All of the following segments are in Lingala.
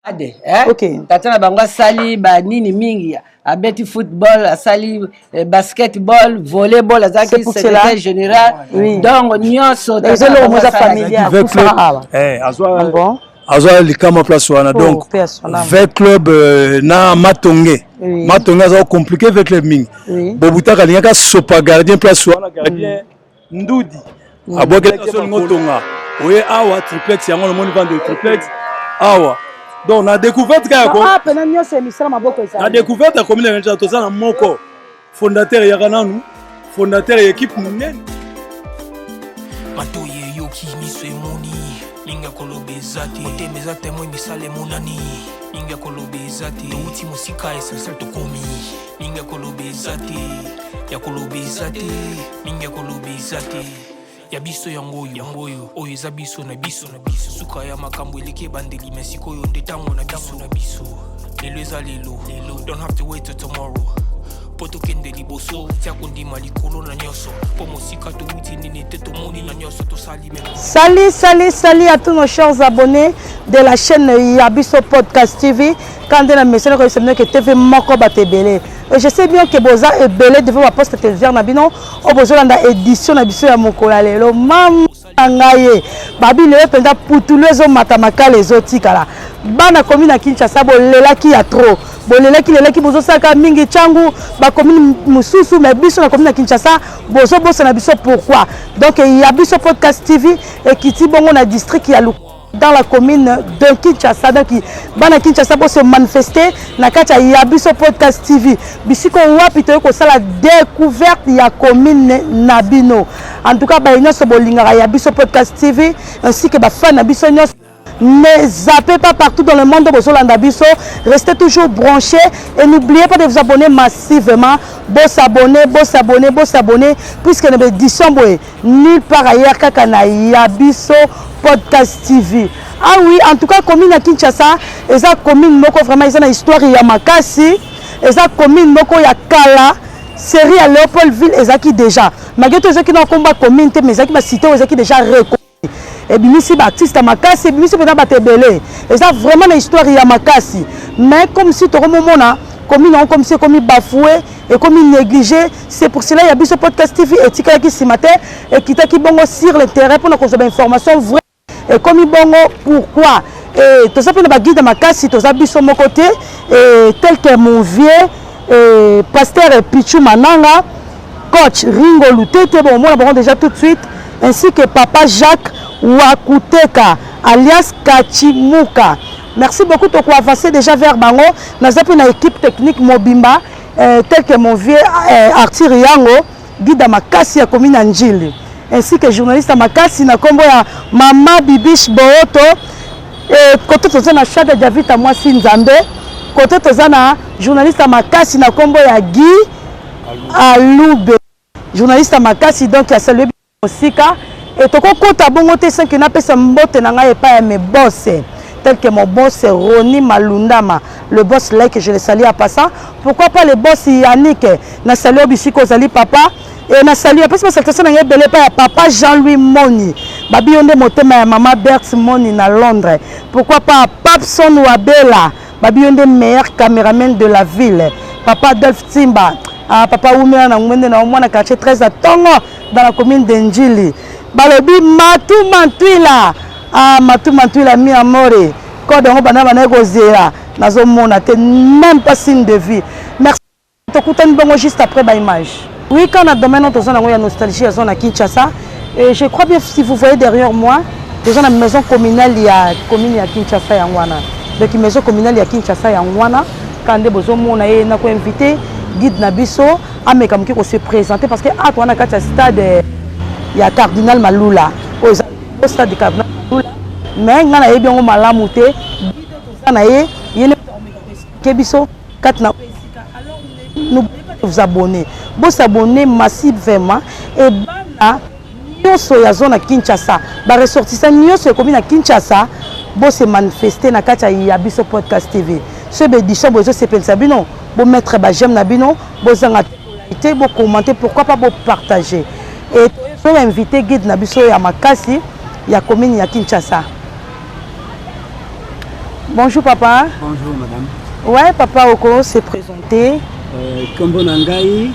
Ade, eh? Okay. Tata na bango asali ba nini mingi, abeti football, asali eh, basketball, volleyball, azalaki C'est pour cela. secrétaire général. Oui. Donc nyonso Eza tata na eloko bango eza asalaki. familial. V Akufa awa. club eh, azwa Ah bon? azwa likama place wana Oh, donc paix à son âme. V club na Matonge. Oui. Matonge aza compliqué V club mingi. Oui. Bobutaka alingaka sopa gardien place wana, gardien Ndudi abwakelaki so olingo tonga oye awa triplex yango namoni vendre triplex awa. Donc na découverte kaka ko Ah, pena nyonso ya misala maboko na ezali. découverte ya commune ya Kinshasa, toza na moko fondateur yaka nanu fondateur ya équipe monene. Matoyi eyoki, miso emoni, mingi ya koloba eza te, motema eza témoin, misala emonani, mingi ya koloba eza te, touti mosika, essentiel tokomi, mingi ya koloba eza te, ya koloba eza te, mingi ya koloba eza te, ya biso yango oyo, yango oyo, oyo eza biso na biso na biso, suka ya makambo eleki ebandeli, me sikoyo nde ntango na biso na biso, lelo eza lelo lelo, don't have to wait till tomorrow mpo tokende liboso, tia kondima likolo na nyonso, mpo mosika towuti nini te, tomoni na nyonso tosali me Salut, salut, salut à tous nos chers abonnés de la chaîne Yabiso Podcast TV. Quand on a message que TV moko bato ebele. Et je sais bien que boza ebele devant ba poste téléviseur na bino, o bozolanda édition na biso ya mokolo ya lelo. Mama ngai ye. Babi lelo mpenza putulu ezomata, makala ezotikala. Bana komi na Kinshasa bolelaki ya trop. Bolelaki lelaki, bozosalaka mingi ntango bakomi mosusu, mais biso na komi na Kinshasa bozobosana biso, pourquoi? Donc ya biso Podcast TV ekiti bongo na district ya Luku, dans la commune de Kinshasa. Donc bana Kinshasa, bose manifester na kati ya Ya Biso Podcast TV, bisika wapi toyei kosala découverte ya commune na bino. En tout cas, baye nyonso bolingaka Ya Biso Podcast TV ainsi que bafan na biso nyonso, ne zappez pas. Partout dans le monde bozolanda biso, restez toujours branchés et n'oubliez pas de vous abonner massivement. Bo s'abonner, bo s'abonner, bo s'abonner, puisque na édition boye nulle part ailleurs, kaka na Ya Biso Podcast TV. Ah oui, en tout cas, commune ya Kinshasa eza commune moko vraiment eza na histoire ya makasi, eza commune moko ya kala. Série ya Léopoldville ezalaki déjà, malgré tout ezalaki na komba commune te, mais ezalaki bacité oyo ezalaki déjà reconnu, ebimisi baartiste ya makasi, ebimisi mpenza bato ebele, eza vraiment na histoire ya makasi. Mais comme si tokomomona commune yango comme si ekomi bafoué, ekomi négligé. C'est pour cela Ya Biso Podcast TV etikalaki nsima te, ekitaki bongo sur le terrain mpona kozwa bainformation vrai ekomi bongo pourquoi. E toza mpe na baguide makasi, toza biso moko te, e, tel que mon vieux e, pasteur Pichu Mananga, coach Ringo Lutete, bon, omona bango déjà tout de suite, ainsi que papa Jacques Wakuteka alias Kachimuka. Merci beaucoup. Tokoavance déjà vers bango. Naza mpe na équipe technique mobimba, tel que mon vieux Arthur Yango, guide ya makasi ya commune ya Njili, ainsi que journaliste ya makasi na nkombo ya mama Bibish Booto. Kote toza na Shada Javita, mwasi Nzambe, kote toza na journaliste ya makasi na nkombo ya Guy Alube, journaliste ya makasi. Donc asalue mosika e tokokota bongo te sans que napesa mbote na ngai epai ya mes boss, tel que mon boss Roni Malundama, le boss like, je le salue en passant. Pourquoi pas le boss Yannick, na salue oyo bisika ozali papa. E na salue, apesi basalutation na ngai ebele epai ya papa Jean-Louis Moni, babi yo nde motema ya mama Bert Moni na Londres. Pourquoi pas Papson Wabela, babi yo nde meilleur caméraman de la ville. Papa Adolphe Timba, ah, papa wumela na ngwende na mwana quartier 13 à Tongo dans la commune de Njili. Balobi Matu Mantwila, ah, Matu Mantwila mi amore code yango bana bana kozela, nazomona te, même pas signe de vie. Merci, tokutani bongo juste après baimage. Oui, quand na domaine oyo toza nango ya nostalgie ya zone na Kinshasa, et je crois bien, si vous voyez derrière moi, toza na maison communale ya commune ya Kinshasa, yango wana. Donc maison communale ya Kinshasa yango wana kaka nde bozomona ye. Na koinvite guide na biso ameka moke kose présenter, parce que awa wana kati ya stade ya Cardinal Malula, oyo eza stade Cardinal Malula, mais ngai nayebi yango malamu te. Guide toza na ye, ye nde ke biso kati na esika. Alors n'oubliez pas de vous abonner, bosabonner massivement. E bana nyonso ya zone ya Kinshasa, baressortissant nyonso ekomi na Kinshasa, bose manifester na kati ya Biso Podcast TV. So baédition boye ezosepelisa bino, bomettre baj'aime na bino, bozanga te, bocommenter, pourquoi pas bopartager. E toinvite guide na biso ya makasi ya commune ya Kinshasa. Bonjour papa. Bonjour madame. Ouais papa, oko se présenter. Kombo na ngai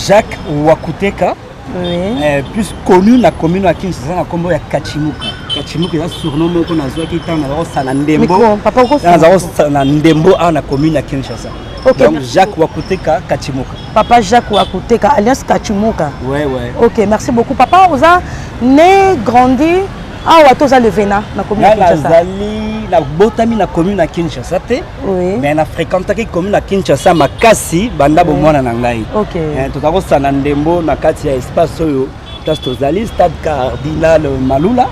Jacques Wakuteka. Oui. Plus connu na commune ya Kinshasa na kombo ya Kachimuka. Kachimuka eza surnom moko nazwaki ntango naza kosala ndembo. Micro, papa okosala. Naza kosala ndembo awa na commune ya Kinshasa. Ok. Donc Jacques Wakuteka Kachimuka. Papa Jacques Wakuteka alias Kachimuka. Ouais. Ok, merci beaucoup. Papa oza né, grandi awa toza levena na commune ya Nga Kinshasa. nazali nabotami na commune ya Kinshasa te. Oui. Mais na fréquentaki commune ya Kinshasa makasi banda bomwana na ngai. Ok. Toza kosala ndembo na kati ya espace oyo place tozali stade Cardinal Malula.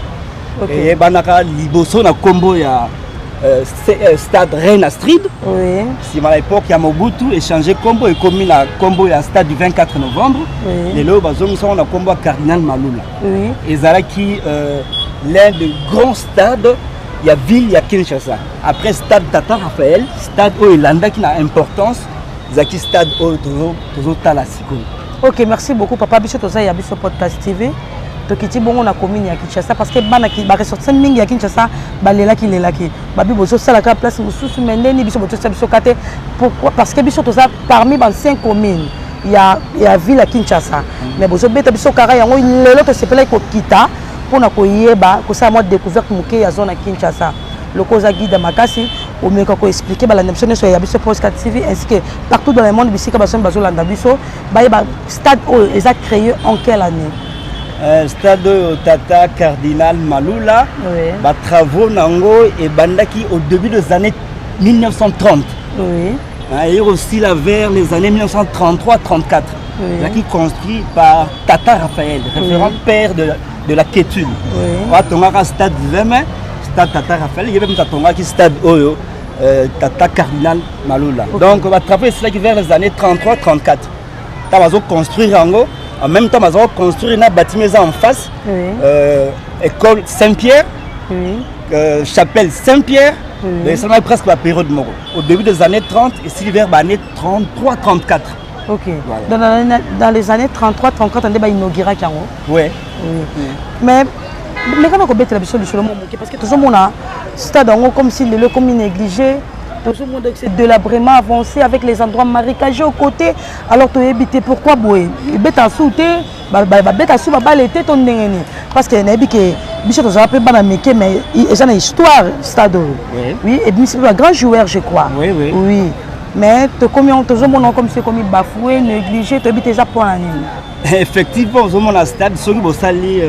Ok. Eyebanaka liboso na kombo ya stade Reine Astrid. Oui. Nsima na époque ya Mobutu échange kombo, ekomi na kombo ya stade du 24 novembre. Oui. Lelo bazongisango na kombo ya Cardinal Malula. Oui. Ezalaki l'un des grands stades ya ville ya Kinshasa. Après stade Tata Raphaël, stade oyo elandaki na importance ezalaki stade oyo tozotala sikoyo. Ok, merci beaucoup papa. Biso toza ya Biso Podcast TV, tokiti bongo na commune ya Kinshasa parce que bana baressortissant mingi ya Kinshasa balelaki lelaki babi bozosalaka place mosusu, mais ndeni biso botosala biso ka te. Pourquoi? Parce que biso toza parmi baancien commune ya ville ya Kinshasa, mais bozobeta biso kaka yango. Lelo tosepelaki kokita mpona koyeba kosala mwa découverte moke ya zone ya Kinshasa. Loko oza guide makasi, omeka koexpliquer balanda biso nyonso ya Biso Podcast TV ainsi que partout dans le monde, bisika basomi bazolanda biso, bayeba stade oyo eza créé en quelle année? Stade oyo Tata Cardinal Malula, batravaux nango ebandaki au début des années 1930. Et aussi là vers les années 1933-34. Ezalaki construit par Tata Raphaël, révérend père de la Kétune. Atongaka stade 20 mai, stade Tata Raphaël, ye mpe moto atongaki stade oyo Tata Cardinal Malula. Donc batravaux esilaki vers les années 33-34. Ntango bazoconstruire yango, en même temps bazoconstruire na bâtiment eza en face, école Saint-Pierre, chapelle Saint-Pierre. Donc esalamaki presque bapériode moko, au début des années 30, esili vers baannée 33-34. Ok. Voilà. Donc, dans les années 33 34 nde bainauguraki yango? Ouais. Oui. Mais mekana kobetela biso lisolo mo moke parce que tozomona stade yango comme si lelo ekomi négligé, tozomona que c'est délabrement avancé avec les endroits marécagés au côté. Alors toyebi te pourquoi boye, ebeta su te, babeta su babale te to ndenge nini, parce que nayebi ke biso tozala mpe bana mike, mais eza na histoire stade oyo. Oui, ebimisi mpe bagrand joueur, je crois. Oui. Oui, mais tokomi tozomona comme si ekomi bafoué, négligé, toyebi te eza mpona nini. Effectivement, ozomona stade, soki bosali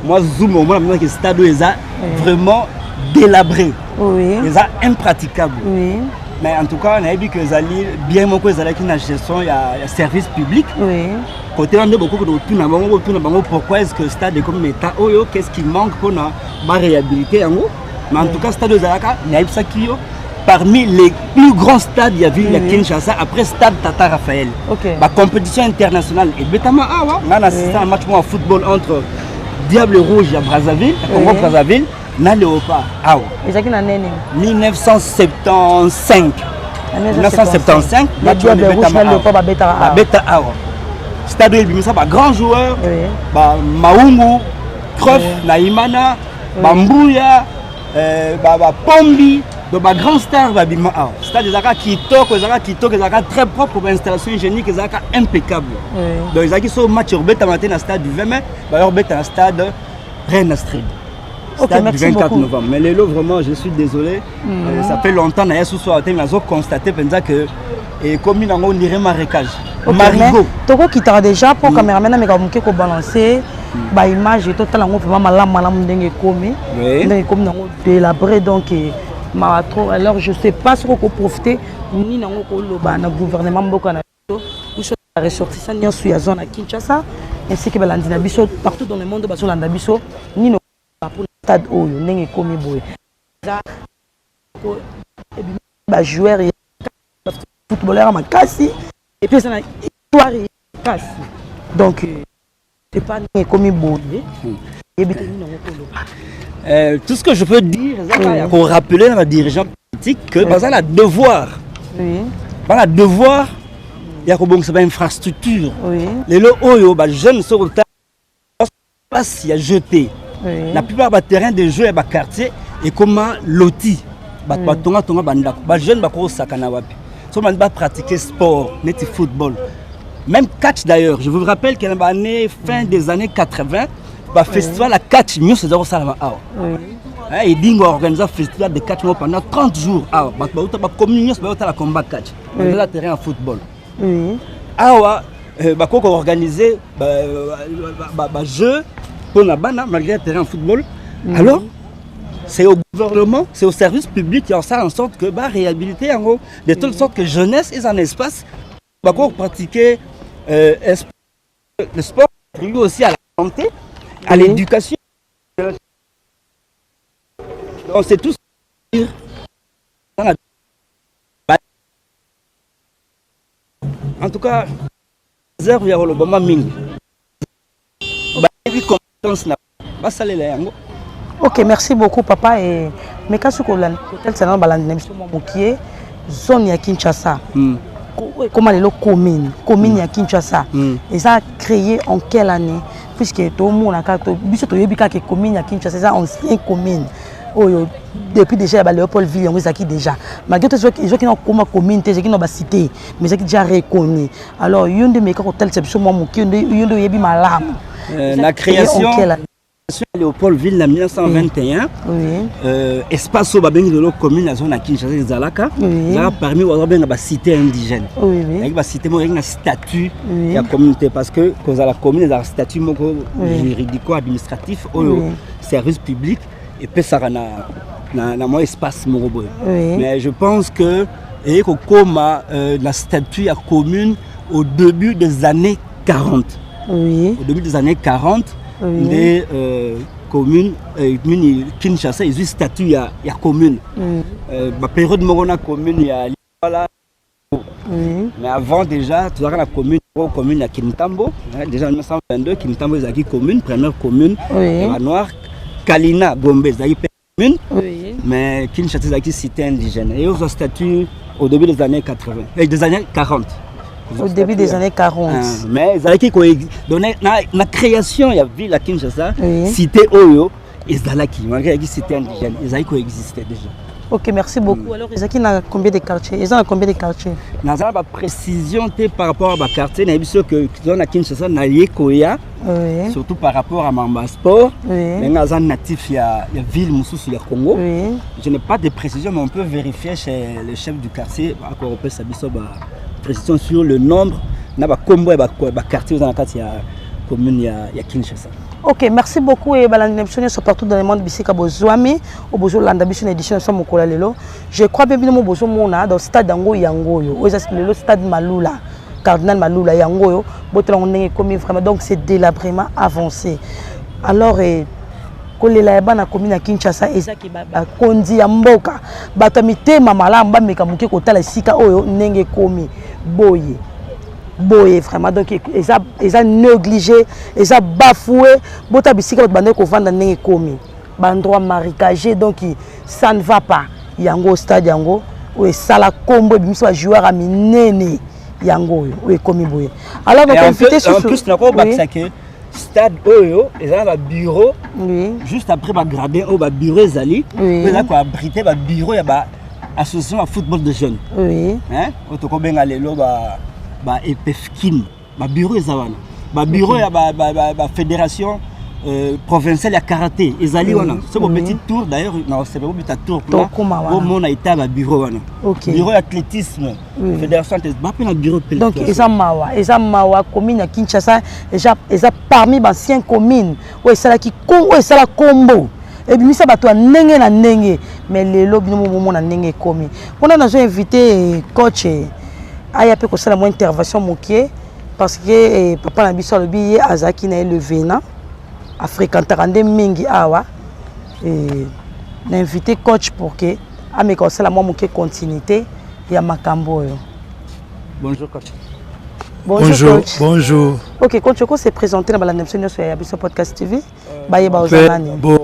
mwa zoom, omona mpenza stade oyo eza vraiment délabré, eza impraticable. Mais en tout cas nayebi ke ezali bien moko ezalaki na gestion ya service public. Côté wana nde bokoki kotuna bango, botuna bango pourquoi est ce que stade ekomi na état oyo, qu'est ce qui manque mpona baréhabilité yango. Mais en tout cas stade oyo ezalaka, nayebisaki yo, parmi les plus grands stades ya ville ya Kinshasa après stade Tata Raphaël. Bacompétition internationale ebetama awa. Ngai na assisté na match moko ya football entre Diable Rouge ya Brazzaville, ya Congo Brazzaville, na Léopard awa. Ezalaki na nene? 1975. 1975. Le Diable Rouge na Léopard babetaka awa? Babeta awa. Stade oyo ebimisa bagrand joueur, bamaungu, Cruyff na Imana, bambuya, bapombi, donc bagrand star babima awa. Stade ezalaka kitoko, ezalaka kitoko, ezalaka très propre, bainstallation hygiénique ezalaka impeccable. Donc ezalaki so match ekobetama te na stade du 20 mai, baya kobeta na stade Reine Astrid, stade du merci 24 beaucoup. novembre. Mais lelo vraiment je suis désolé, ça fait longtemps naya susu awa te, mais nazo constate mpenza que ekomi nango on dirait marécage, marigot. Mais tokokitaka déjà mpo cameraman ameka moke kobalance baimage, totala yango vraiment malamu malamu ndenge ekomi, ndenge ekomi nango délabré. Donc mawa trop. Alors je sais pas soki okoprofite nini yango koloba na gouvernement mboka na biso, biso ressortissant nyonso ya zone ya Kinshasa ainsi que balandi na biso partout dans le monde bazolanda biso, nini mpona stade oyo ndenge ekomi boye? Eza ebimi bajoueur ya footballeur ya makasi et puis eza na histoire ya makasi. Donc c'est pas ndenge ekomi boye, yebi te nini yango koloba. Tout ce que je peux dire eza kaka ya korappeler na badirigeant politique que baza na devoir, baza na devoir ya kobongisa bainfrastructure. Lelo oyo bajeune, soki otala place ya jeu te, la plupart baterrain de jeu ya baquartier ekoma loti. Bato batongatonga bandako, bajeune bakosakana wapi? So bandi bapratiquer sport neti football, même catch. D'ailleurs, je vous rappelle que na baannée fin des années 80, bafestival ya catch nyonso eza kosalama awa. Edingo organisa festival de catch moko pendant 30 jours awa. Bato bauta bacommune nyonso bayotala combat catch. Eza terrain ya football awa. Bakoki koorganiser bajeu mpona bana malgré terrain ya football. Alors c'est au gouvernement, c'est au service public qui en faire en sorte que bah, réhabiliter yango de telle sorte que jeunesse ait un espace bakoki pratiquer le sport contribue aussi à la santé, à l'éducation. Donc c'est tout. Dans en tout cas, réserve ya kolobama mingi, bayebi compétence na basalela yango. Ok, merci beaucoup, papa. Et mais kasi kotalisa nano balandi na biso mwa mokie zone ya Kinshasa ekóma lelo commune ya Kinshasa eza créé en quelle année? Puisque tomona kaka, biso toyebi kaka commune ya Kinshasa eza ancien commune oyo depuis déjà ya baléopoldville. Yango ezalaki déjà, malgré to ezwaki na kokóma commune te, ezalaki na bacité, mais ezalaki déjà reconnu. Alors yo nde meka kotalisa biso mwa mokie, yo nde oyebi malamu. Na création Léopoldville na 1921, espace oyo babengi lelo commune ya zone ya Kinshasa ezalaka parmi oyo babenga bacité indigène. Ezalaki bacité moko ezalaki na statut ya communauté, parce que kozala commune ezalaka statut moko juridico administratif oyo service public epesaka na mwa espace moko boye. Mais je pense que eye kokóma na statut ya commune au début des années 40. Au début des années 40 nde commune nini, Kinshasa ezwi statut ya commune. Bapériode moko na commune ya Lingwala. Mais avant déjà tozalaka na commune moko, commune ya Kintambo. Déjà en 1922, Kintambo ezalaki commune, première commune ya banoir. Kalina, Gombe ezalaki mpe commune. Mais Kinshasa ezalaki cité indigène et ozwa statut au début des années 80 et des années 40. Au début des années 40. Ah, mais ezalaki donné na création ya ville ya Kinshasa, cité oyo ezalaki, malgré ezalaki cité indigène, ezalaki koexiste déjà. Ok, merci beaucoup. Alors ezalaki na combien de quartiers? Eza na combien de quartiers? Naza na baprécision te par rapport à baquartier. Nayebi so ke toza na Kinshasa, naye koya surtout par rapport à mamba sport, ndenge aza natif ya ville mosusu ya Congo. Je n'ai pas de précision, mais on peut vérifier chez le chef du quartier, akopesa biso ba précision sur le nombre na bakombo ya baquartier oza na kati ya commune ya Kinshasa. Ok, merci beaucoup. E balandi na biso nyonso partout dans le monde, bisika bozwami oyo bozolanda biso na édition na biso mokolo ya lelo, je crois bien bino mo bozomona dans stade yango, yango oyo oyo eza lelo stade Malula, Cardinal Malula, yango oyo botala yango ndenge ekomi vraiment. Donc c'est délabrement avancé. Alors kolela ya bana commune ya Kinshasa ezaki bakonzi ya mboka, bato ya mitema malamu bameka moke kotala esika oyo ndenge ekomi boye boye vraiment. Donc eza négligé, eza bafoué. Bota bisika bato bandaki kovanda ndenge ekomi, baendroit marécagé. Donc ça ne va pas. Yango stade yango oyo esala kombo, ebimisa bajoueur ya minene, yango oyo oyo ekomi boye. Alors donc invité susu, en plus nakobakisa ke stade oyo eza na babureau juste après bagradin oyo babureau ezali, oyo eza koabrite babureau ya ba association ya football de jeunes oyo tokobenga lelo ba EPEFKIN. Babureau eza wana, babureau ya bafédération provinciale ya karaté ezali wana. So bobeti tour, d'ailleurs na bobeta tour kuna, bomona eta ya babureau wana, bureau ya athlétisme, fédération bape na bureau. Donc eza mawa, eza mawa. Commune ya Kinshasa eza parmi bancien commune oyo esalaki, oyo esala kombo, ebimisa bato ya ndenge na ndenge, mais lelo bino bomona ndenge ekomi. Mpona nazo invité coach aya mpe kosala mwa intervention mokie, parce que papa na biso alobi ye azalaki na ye le venant, afréquentaka nde mingi awa. Na invité coach pour que ameka kosala mwa moke continuité ya makambo oyo. Bonjour coach. Bonjour, bonjour coach. Bonjour. Ok coach, oko se présenter na balanda biso nyonso ya Biso Podcast TV, bayeba oza nani. Bon,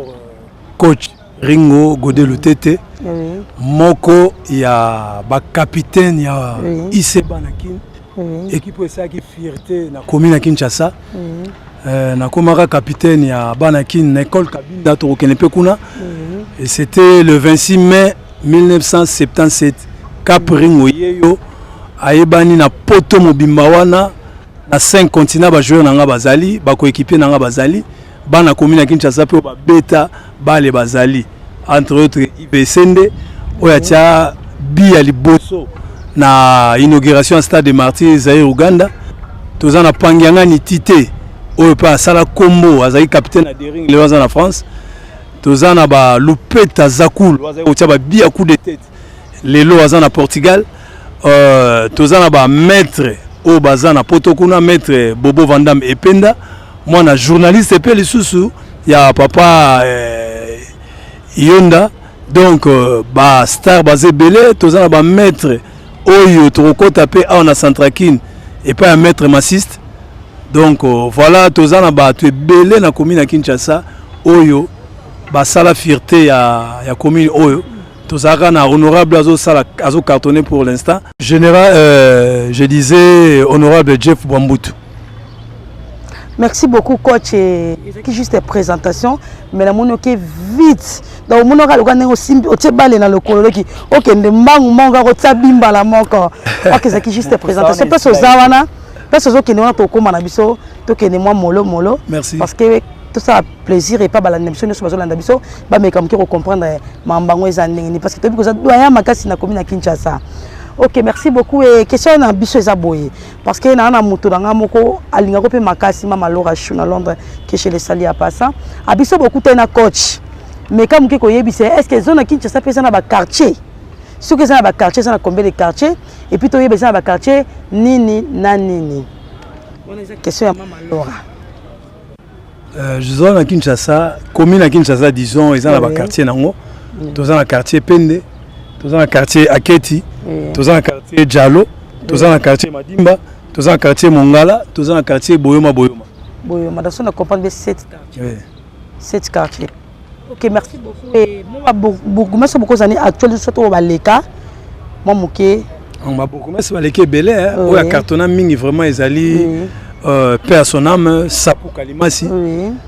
coach Ringo Gode Lutete, moko ya bacapitaine ya IC Banakin, équipe oyo esalaki fierté na commune ya Kinshasa. Nakomaka capitaine ya Banakin na école Kabinda, tokokende mpe kuna. Et c'était le 26 mai. 1977 Cap Ringo yeyo ayebani na poto mobimba wana na 5 continent. Bajoueur na nga bazali, bacoéquipier na nga bazali, bana commune ya Kinshasa mpe oyo babeta bale bazali, entre autres Ive Sende oyo atia bi ya liboso na inauguration ya Stade de Martyr Zaire Uganda. Toza na Pangiangani Tite oyo mpe asala kombo, azali capitaine ya Daring, lelo aza na France. Toza na balupeta Zakul, azali kotia babi ya coup de tête, lelo aza na Portugal. Toza na bamaître oyo baza na poto kuna, maître Bobo Vandam Ependa, mwana journaliste mpe lisusu ya papa Yonda. Donc bastar baza ebele. Toza na bamaître oyo tokokɔta mpe awa na Centrakine epai ya maître Massiste. Donc voilà, toza na bato ebele na commune ya Kinshasa oyo basala fierté ya commune oyo. Tozalaka na honorable azosala, azocartonner pour l'instant, général, je disais honorable Jeff Bwambutu. Merci beaucoup, coach. Ezalaki juste présentation, mais namoni oke vite. Donc omoni oka lokola ndenge osimbi, otie bale na lokolo, loki okende mbangu mbangu kaka otia bimbala moko. Ok, ezalaki juste présentation. Place oza wana, place ozokende wana, tokóma na biso, tokende mwa molo molo. Merci. Parce que tosala plaisir epa balanda biso nyonso, bazolanda biso, bameka moke kocomprendre makambo yango eza ndenge nini, parce que toyebi koza doyen makasi na commune ya Kinshasa. Ok, merci beaucoup. E question na biso eza boye, parce que naa na moto na nga moko alingako mpe makasi, mama Laura Chou na Londres, keshele esali ya pasa abiso bokutani na coach. Meka moke koyebisa, est ce que zone na Kinshasa mpe eza na baquartier? Soki eza na baquartier, eza na combien de quartier? Et puis toyeba eza na baquartier nini na nini. Wana eza question ya mama Laura. Zone na Kinshasa, commune ya Kinshasa, disons, eza na baquartier nango. Toza na quartier Pende, toza na quartier Aketi, toza na quartier Jalo, toza na quartier Madimba, toza na quartier Mongala, toza na quartier Boyoma Boyoma. Boyoma, donc on comprendre bien sept quartiers. Sept quartiers. Ok, merci beaucoup. Et moi, bourgmestre bokozani actuel, surtout oyo baleka mwa moke? Babourgmestre baleki ebele. Oyo acartonna mingi vraiment ezali paix à son âme, Sapu Kalimasi.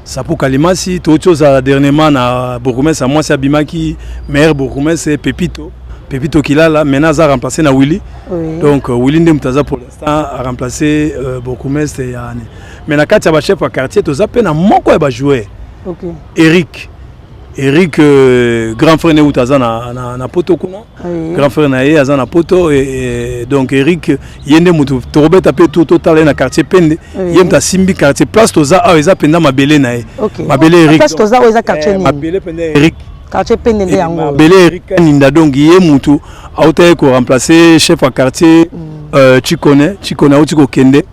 Sapu Kalimasi. Touti ozala dernièrement na bourgmestre ya mwasi, abimaki meilleur bourgmestre, Pepito, Pepito Kilala. Maintenant aza remplacé na Willy. Donc Willy nde moto aza pour l'instant aremplacer bourgmestre ya ne. Mais na kati ya bachef ya quartier, toza mpe na moko ya bajoueur, Eric, Eric, grand frère ne uta aza na poto kuna. Grand frère na ye aza na poto et donc Eric ye nde moto tokobeta mpe tour, totala ye na quartier Pende. Ye moto asimbi quartier. Place toza awa eza mpenza mabele na ye. Mabele Eric. Place toza oyo eza quartier nini? Mabele mpenza Eric. Quartier Pende nde yango. Mabele Eric Kaninda. Donc ye mutu auta ye koremplacer chef ya quartier Chikone. Chikone auti kokende.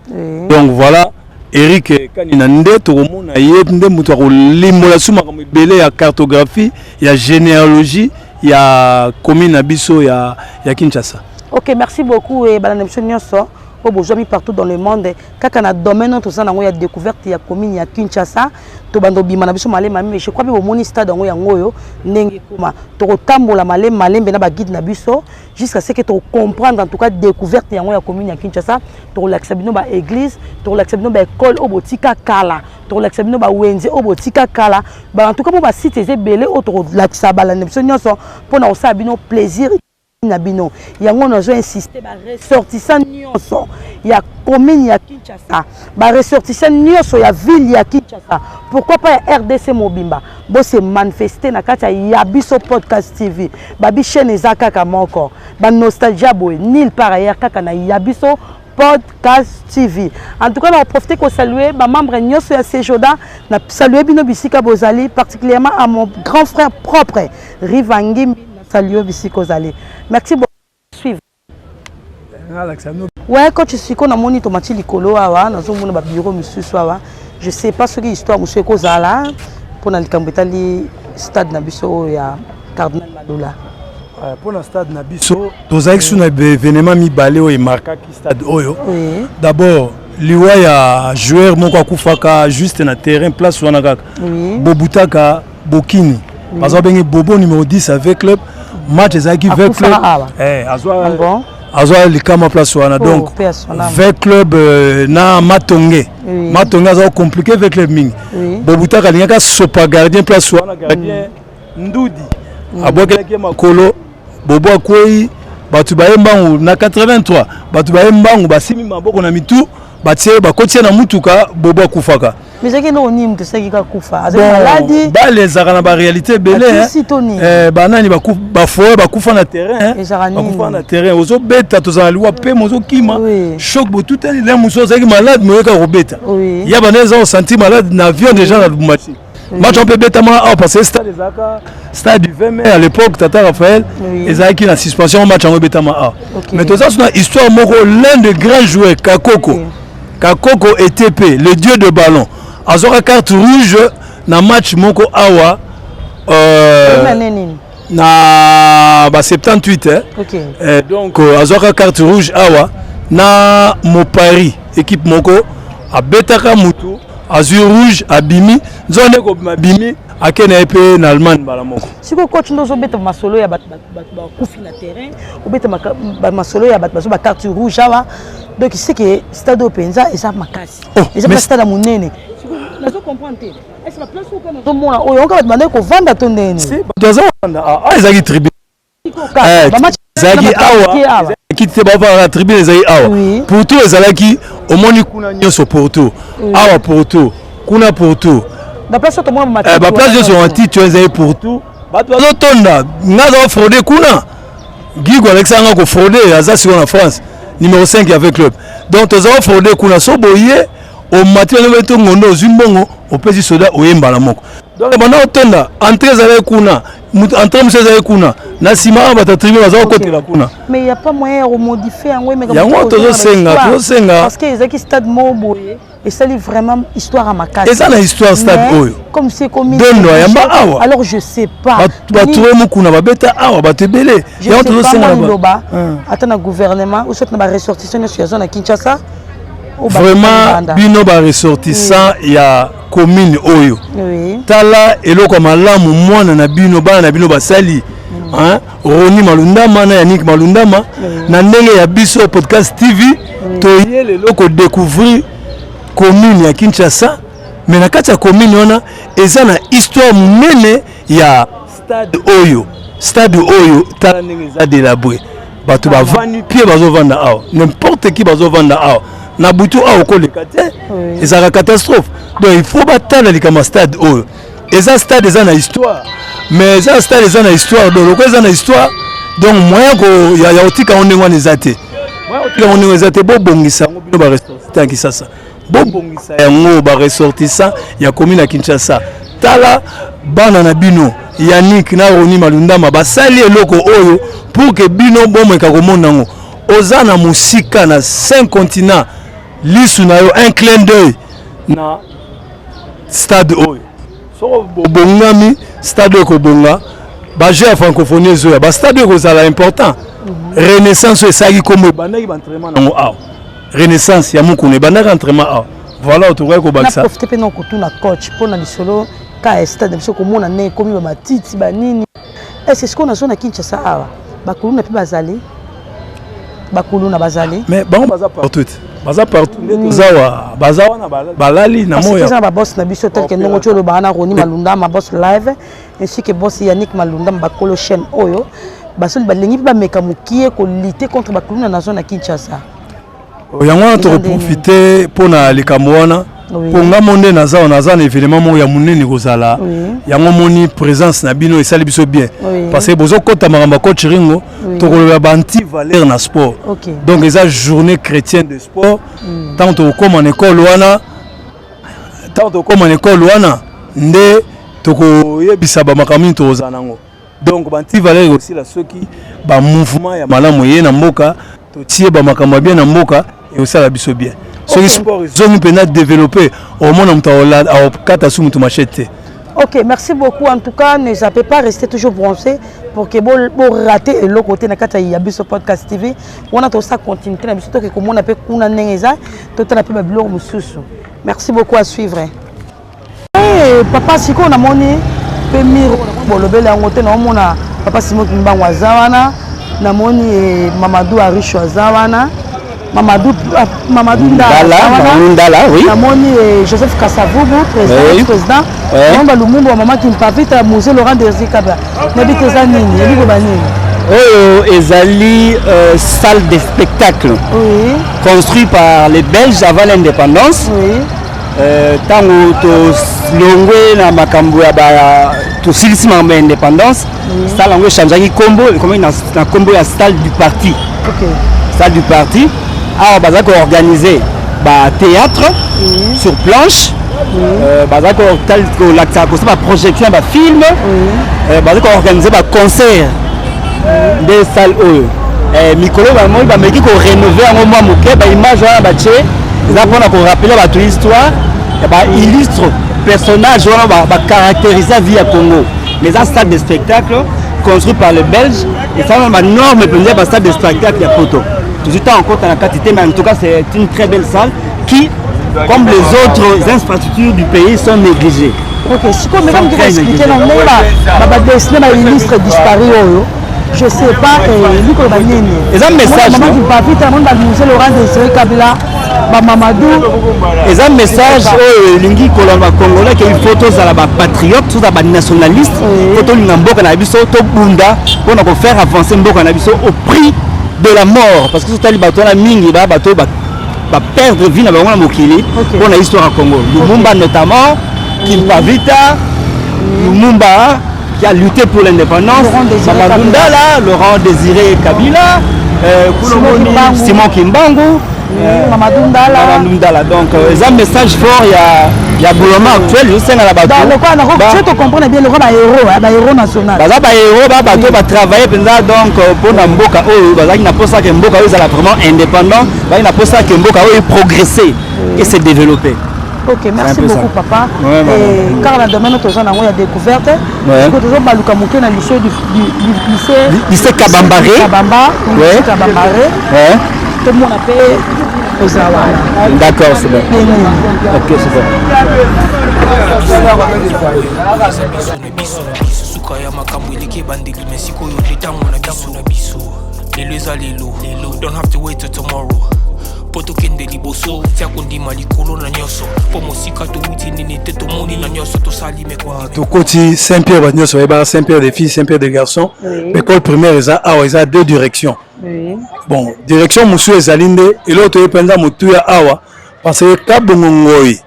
Donc voilà, Eric Kanina nde tokomona ye, nde moto akolimbola su makambo ebele ya cartographie, ya généalogie ya commune na biso ya Kinshasa. Ok, merci beaucoup. E balanda biso nyonso oyo bozwami partout dans le monde, kaka na domaine oyo toza nango ya découverte ya commune ya Kinshasa, tobanda obima na biso malema. Mais je crois mpe bomoni stade yango, yango oyo ndenge ekoma. Tokotambola malembe malembe na baguide na biso jusqu'à ce que tocomprendre en tout cas découverte yango ya commune ya Kinshasa. Tokolakisa bino baéglise, tokolakisa bino baécole oyo botika kala, tokolakisa bino bawenze oyo botika kala. En tout cas mpo basite eza ebele oyo tokolakisa balanda biso nyonso mpona kosala bino plaisir na bino. Yango nazo insiste, baressortissant nyonso ya commune ya Kinshasa, baressortissant nyonso ya ville ya Kinshasa, pourquoi pas ya RDC mobimba, bose manifeste na kati ya Ya Biso Podcast TV. Babi chaîne eza kaka moko, banostalgie boye nulle part ailleurs, kaka na Ya Biso Podcast TV. En tout cas, na profiter kosaluer bamembre nyonso ya Sejoda, na salue bino bisika bozali, particulièrement à mon grand frère propre Riva Ngimbi, na salue bisika ozali. Merci beaucoup. Suivre. Ouais, coach, sikoyo namoni tomati likolo awa, nazomona babureau mosusu awa. Je sais pas soki histoire mosusu ekozala mpona likambo etali stade na biso oyo ya Cardinal Malula. Mpona stade na biso, tozalaki su na événement mibale oyo emarkaki stade oyo. D'abord, liwa ya joueur moko akufaka juste na terrain, place wana kaka. Bobutaka Bokini, baza babenge Bobo, numéro 10 avec club. Match ezalaki V Club. Azwa azwa likama place wana. Donc V Club na Matonge. Matonge aza compliqué V Club mingi. Bobutaka alingaki asopa gardien place wana, gardien Ndudi abwakelaki ye makolo. Bobo akwei, bato baye mbangu na 83, bato baye mbangu basimi maboko na mitu, batie bakoti ye na mutuka, Bobo akufaka. Mais ezalaki eloko nini moto esalaki kakufa? Azali maladi? Bale ezalaka na baréalité ebele. Banani bafoye bakufa na terrain, bakufa na terrain, ozobeta, tozala liwa pema, ozokima choc, botutani le mosusu azalaki malade, moyeka kobeta ya bana eza osentir malade na avion déjà na Lubumbashi. Match mpe ebetama awa parce que stade ezalaka stade du 20 mai à l'époque, tata Raphaël, ezalaki na suspension, match yango ebetama awa. Mais toza so na histoire moko, l'un de grands joueurs, Kakoko, Kakoko ETP, le dieu de ballon, azwaka carte rouge na match moko awa na ba 78, eh? Eh, donc azwaka carte rouge awa na Mopari, équipe moko, abetaka mutu, azwi rouge, abimi. Nzoka nde kobima, abimi, ake na ye mpe na Allemagne mbala moko. Sikoyo coach, nde ozobeta masolo ya bato bakufi na terrain, obeta masolo ya bato bazwa bacarte rouge awa, donc seke stade oyo mpenza eza makasi, eza mpe stade ya monene. Nazo comprendre te, est-ce baplace oyo nazomona oyo oyoka bato bandaki kovanda to ndeni? Bato baza kovanda awa, ezalaki tribune, ezalaki awa, kiti te, bafandaka tribune ezalaki awa. Pourtout ezalaki, omoni kuna nyonso pourtout, awa pourtout, kuna pourtout. Baplace nyonso matiti oyo ezali pourtout, bato bazotonda. Nga aza fraude kuna, Gigo alakisaka nga kofraude, aza sikoyo na France, numéro 5 ya V Club. Donc tozala fraude kuna, so boye omati bano to ngondo, ozwi mbongo, opesi soda, oye mbala moko. Donc banda otonda, entrée ezalaki kuna, entrée mosusu ezalaki kuna na nsima awa, bato ya tribune baza kokotela kuna. Mais y a pas moyen ya komodifie yango? Yango tozosenga, tozosenga. Parce que ezalaki stade moko boye esali vraiment histoire ya makasi. Eza na histoire, stade oyo. Comme si ekomi Dondo ayamba awa. Alors je sais pas. Bato mokuna babeta awa, bato ebele. Yango tozosenga liloba ata na gouvernement ou soit na baressortissant nyonso ya zone ya Kinshasa. Vraiment, bino baressortissant ya commune oyo, tala eloko ya malamu mwana na bino, bana na bino basali, Roni Malundama na Yannick Malundama. Na ndenge ya biso Podcast TV, toye lelo kodécouvrir commune ya Kinshasa, mais na kati ya commune wana eza na histoire monene ya stade oyo. Stade oyo, tala ndenge eza délabré, bato bavandi pie, bazovanda awa, n'importe qui bazovanda awa na butu awa, okoleka te, ezalaka catastrophe. Donc il faut batala likambo ya stade oyo. Eza stade eza na histoire, mais eza stade eza na histoire, donc lokola eza na histoire, donc moyen ya kotika yango ndenge wana eza te, moyen kotika yango ndenge eza te. Bobongisa yango, bino baressortissant ya Kinshasa, bobongisa yango, baressortissant ya commune ya Kinshasa. Tala bana na bino Yannick na Roni Malundama basali eloko oyo pour que bino bomeka komona yango. Oza na mosika na cinq continent, lisu na yo, un clin d'œil na stade oyo. Soko bobongami, stade oyo ekobonga, bajeu ya francophonie ezoya, bastade oyo ekozala important. Renaissance oyo esalaki kombo, ebandaki baentraînement nango awa. Renaissance ya Mokuna ebandaki entraînement awa. Voilà, tokoki kobakisa. Profite mpe na kotuna coach mpo na lisolo ka ya stade biso, komona ndenge ekomi bamatiti banini. Est-ce sikoyo nazo na Kinshasa awa, bakuluna mpe bazali, bakuluna bazali? Mais bango baza partout, baza partout nde toza wa, baza wana, balali na moya. Eza na baboss na biso tel que ndongo ti olobaka na Roni Malundama, boss live, ainsi que boss Yannick Malundama, bakolo chaîne oyo. Basoli balingi mpe bameka mokie kolutter contre bakuluna na zone ya Kinshasa. Yango wana tokoprofite mpona likambo wana, mpo nga mo nde naza, naza na événement moko ya monene kozala. Yango moni présence na bino esali biso bien, parce que bozokɔta makambo ya coach Ringo, tokolobela baanti valeur na sport. Donc eza journée chrétienne de sport. Ntango tokokóma na ekole wana, ntango tokokóma na ekole wana nde tokoyebisa bamakambo nini tokozala nango. Donc baanti valeur ekosila soki bamouvement ya malamu eye na mboka, totie bamakambo ya bien na mboka, ekosala biso bien. Soki sport ezongi mpenza développé, omona moto akokata su moto machete te. Ok, merci beaucoup. En tout cas, ne zappez pas, restez toujours branchés pour que vous ratez le côté na kata ya biso Podcast TV. On a tout ça continuité na biso to ke komona pe kuna ndenge eza, to tala pe ba biloko mususu. Merci beaucoup, à suivre. Hey, papa, sikoyo namoni mpe miro bolobeli yango te. Naomona papa Simo Kimbangu aza wana, namoni Mamadou Arisho aza wana, Mamadou, Mamadou Ndala. Oui. Namoni Joseph Kasavubu, président, oui. Président. Oui. Ba Lumumba, mama Kimpavita, Musée Laurent Désiré Kabila. Nayebi te eza nini, yebi koba nini. Oyo ezali salle de spectacle. Oui. Construit par les Belges avant l'indépendance. Oui. Ntango tolongwe na makambo ya ba, tosilisi makambo ya indépendance, salle yango echangeaki nkombo, ekomi na nkombo ya salle du parti. Salle du parti, awa baza koorganiser bathéâtre sur planche, baza kolakisa, kosala baprojection ya bafilm, baza koorganiser baconcert. Nde salle oyo, mikolo bamoi bameki korénover yango mwa moke. Baimage wana batie eza mpona korappeler bato histoire ya baillustre personnage wana bacaractérise vie ya Congo. Mais eza salle de spectacle construit par les Belges, esala na banorme mpenza ya basalle de spectacle ya poto. Tozwi ntango okota na kati te, mais en tout cas, c'est une très belle salle qui, comme les autres infrastructures du pays, sont négligées. Ok, sikoyo meka moki koexpliquer na ndenge badessiner baillustre disparu oyo, je sais pas elingi koloba nini. Eza message. Mama Kimpa Vita, namoni bamuse Laurent Désiré Kabila, bamamadou. Eza message oyo elingi koloba bacongolais ke il faut tozala bapatriote, tozala banationaliste, faut tolinga mboka na biso, tobunda mpona kofaire avancer mboka na biso au prix de la mort, parce que sotali bato wana mingi, baya bato baperdre vie na bango na mokili mpona histoire ya Congo. Lumumba notamment, Kimpa Vita, Lumumba qui a lutté pour l'indépendance, Mamadou Ndala, Laurent Désiré Kabila, Simon Kimbangu, Mamadou Ndala. Mamadou Ndala. Donc eza message fort ya gouvernement actuel, ezosenga na bato. Comprendre bien, lokola bahéros, bahéros national. Baza bahéros, ba bato batravaille mpenza donc mpona mboka oyo. Bazalaki na mposa ke mboka oyo ezala vraiment indépendant, bazalaki na mposa ke mboka oyo progresser et se développer. Ok, merci beaucoup, papa. Ouais, et kaka na domaine toza nango ya découverte, sikoyo tozobaluka moke na lycée, lycée Lycée Kabambare. Kabamba, lycée Kabambare. Tomona mpe kozala wana. D'accord, c'est bon. Ok, c'est bon. Eza biso na biso na biso. Suka ya makambo eleki ebandeli, me sikoyo nde ntango na biso na biso. Lelo eza lelo lelo, don't have to wait till tomorrow mpo tokende liboso. Tia kondima likolo na nyonso, mpo mosika towuti nini te, tomoni na nyonso tosali. Tokoti Saint Pierre. Bato nyonso bayebaka Saint Pierre des filles, Saint Pierre des garçons. École primaire eza awa, eza deux directions. Bon, direction mosusu ezali nde eloko toyebi mpenza motuya awa, parce que Kabongo Ngoi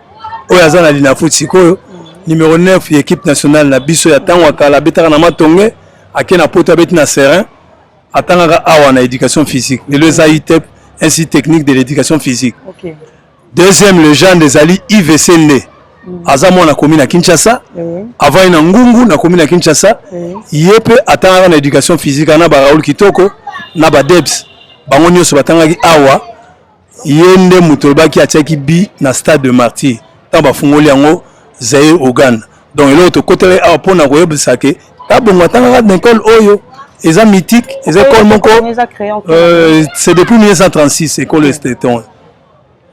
oyo aza na Linafoot sikoyo, numéro 9 ya équipe nationale na biso ya ntango ya kala, abetaka na Matonge, ake na Poto, abeti na Serin, atangaka awa na éducation physique. Lelo eza ITEP, Institut technique de l'éducation physique. Deuxième légende ezali IVC nde aza mwana komi na Kinshasa, avant ye na Ngungu na komi na Kinshasa. Ye mpe atangaka na éducation physique na baraoul Kitoko na badebs, bango nyonso batangaki awa. Ye nde moto olobaki atiaki bi na Stade de Martyr ntango bafungoli yango Zaire Uganda. Donc eloko tokotela awa mpona koyebisa ke Kabongo atangaka na école oyo eza mythique, eza école moko, c'est depuis 1936 école esteton.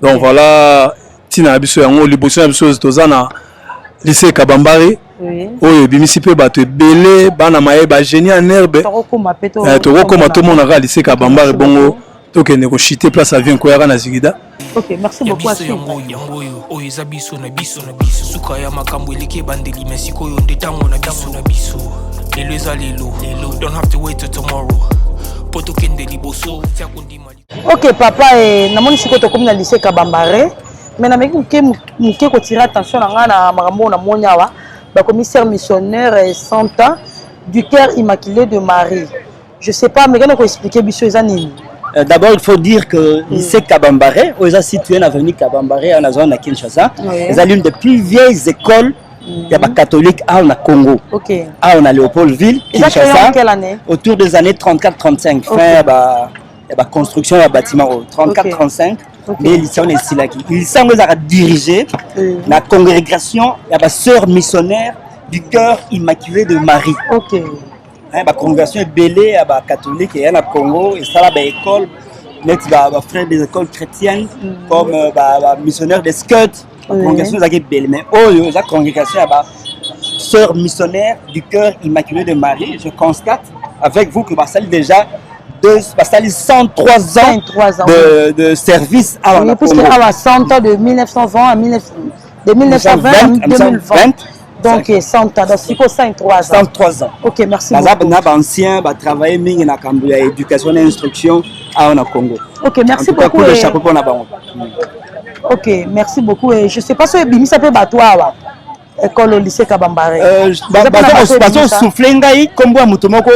Donc voilà ntina na biso yango. Liboso na biso toza na lycée Kabambare oyo ebimisi mpe bato ebele, bana maye, bagénie en herbe. Tokokoma tomonaka lycée Kabambare, bongo tokende koshite place avion koyaka na Zigida. Ok, merci beaucoup. Biso yango yango oyo, oyo eza biso na biso na biso. Suka ya makambo eleki ebandeli, me sikoyo nde ntango na biso na biso. Lelo eza lelo lelo, don't have to wait till tomorrow mpo tokende liboso. Tia kondima. Ok papa, namoni sikoyo tokomi na lycée Kabambare, mais nameki moke moke kotirer attention na ngai na makambo oyo namoni awa. Bakomi sœur missionnaire 100 ans du Cœur Immaculé de Marie. Je sais pas, mekana koexpliquer biso eza nini. D'abord, il faut dire que lycée Kabambare, oyo eza situé na avenue Kabambare, na zone na Kinshasa, eza l'une des plus vieilles écoles ya bacatholique awa na Congo. Awa na Léopoldville, Kinshasa. Quelle année? Autour des années 34-35, fin ya ba ya ba construction ya bâtiment oyo, 34-35 nde lycée wana esilaki. Lycée yango ezalaka dirigé na congrégation ya basœurs missionnaires du Cœur Immaculé de Marie. Bacongrégation ebele ya bacatholique eya na Congo, esala baécole neti bafrères des écoles chrétiennes, comme bamissionnaire des scouts. Bacongrégation ezalaki ebele, mais oyo eza congrégation ya basœurs missionnaires du Cœur Immaculé de Marie. Je constate avec vous que basali déjà deux, basali 103 ans, 103 ans de service awa oui, na puisque Congo. Awa 100 ans de 1920 à 19, de 1920 à 2020. Donc 100 ans, donc sikoyo 103 ans. 103 ans. Ok, merci baza beaucoup. Na baancien, batravaille mingi na kambo ya éducation na instruction awa na Congo. Ok, merci En tout cas, beaucoup. coup de chapeau mpona bango. Ok, merci beaucoup. Et je sais pas soki ebimisa mpe bato awa, école au lycée Kabambare. Eza mpona bato ebimisa. Bazosouffle ngai nkombo ya moto moko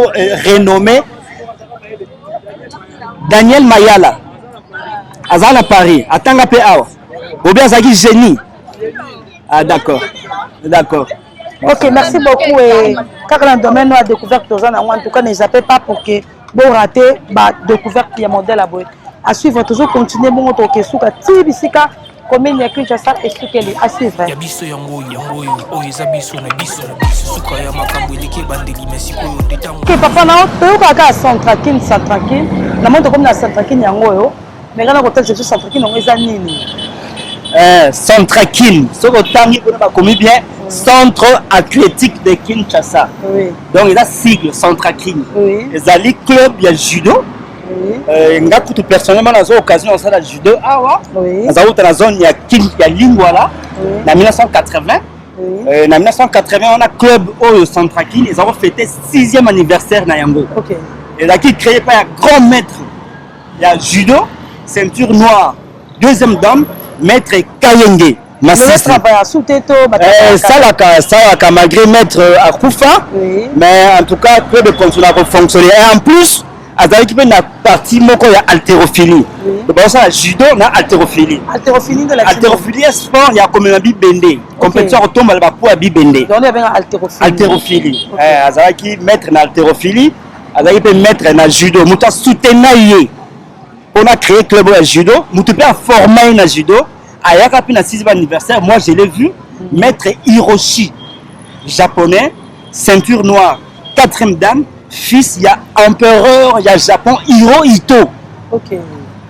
renommé, Daniel Mayala, azala na Paris, atanga mpe awa. Bobi azalaki génie. Ah d'accord. Ok, merci beaucoup. Et kaka na domaine ya découverte toza nango, en tout cas ne zappez pas pour que borater badécouverte ya modèle ya boye. À suivre, tozocontinue bongo, toke suka ti bisika commune ya Kinshasa esukeli. À suivre. Ya biso yango oyo, yango oyo, oyo eza biso na biso. Suka ya makambo eleki ebandeli, me sikoyo nde ntango. Ok papa, na toyokaka kaka Centrakine, Centrakine. Namoni tokomi na Centrakine yango oyo, mais ngai na kotalisa biso Centrakine yango eza nini? Centrakine, soki otangi kuna bakomi bien Centre Athlétique de Kinshasa. Donc eza sigle Centrakine. Ezali club ya judo. Nga kutu personnellement nazwa occasion nasala judo awa. Naza wuta na zone ya Kin, ya Lingwala, na 1980. Na 1980 wana, club oyo Centrakine eza kofete 6e anniversaire na yango. Ezalaki créé par ya grand maître ya judo, ceinture noire deuxième dame, maître Kayenge Masisi. Travaille su te to? Salaka malgré maître akufa. Mais en tout cas club continue kofonctionner et en plus azalaki mpe na partie moko ya haltérophilie. Donc bazosala judo na haltérophilie. Haltérophilie de la Haltérophilie ya sport ya komema bibende, compétition ya kotombola bapoids ya bibende. Donc babenga haltérophilie. Haltérophilie. Azalaki maître na haltérophilie, azalaki mpe maître na judo. Moto asoutenir ye mpona créer club oyo ya judo, moto mpe aforma ye na judo, ayaka mpe na 6e anniversaire, moi je l'ai vu, maître Hiroshi, japonais, ceinture noire quatrième dame, fils ya empereur ya Japon Hirohito.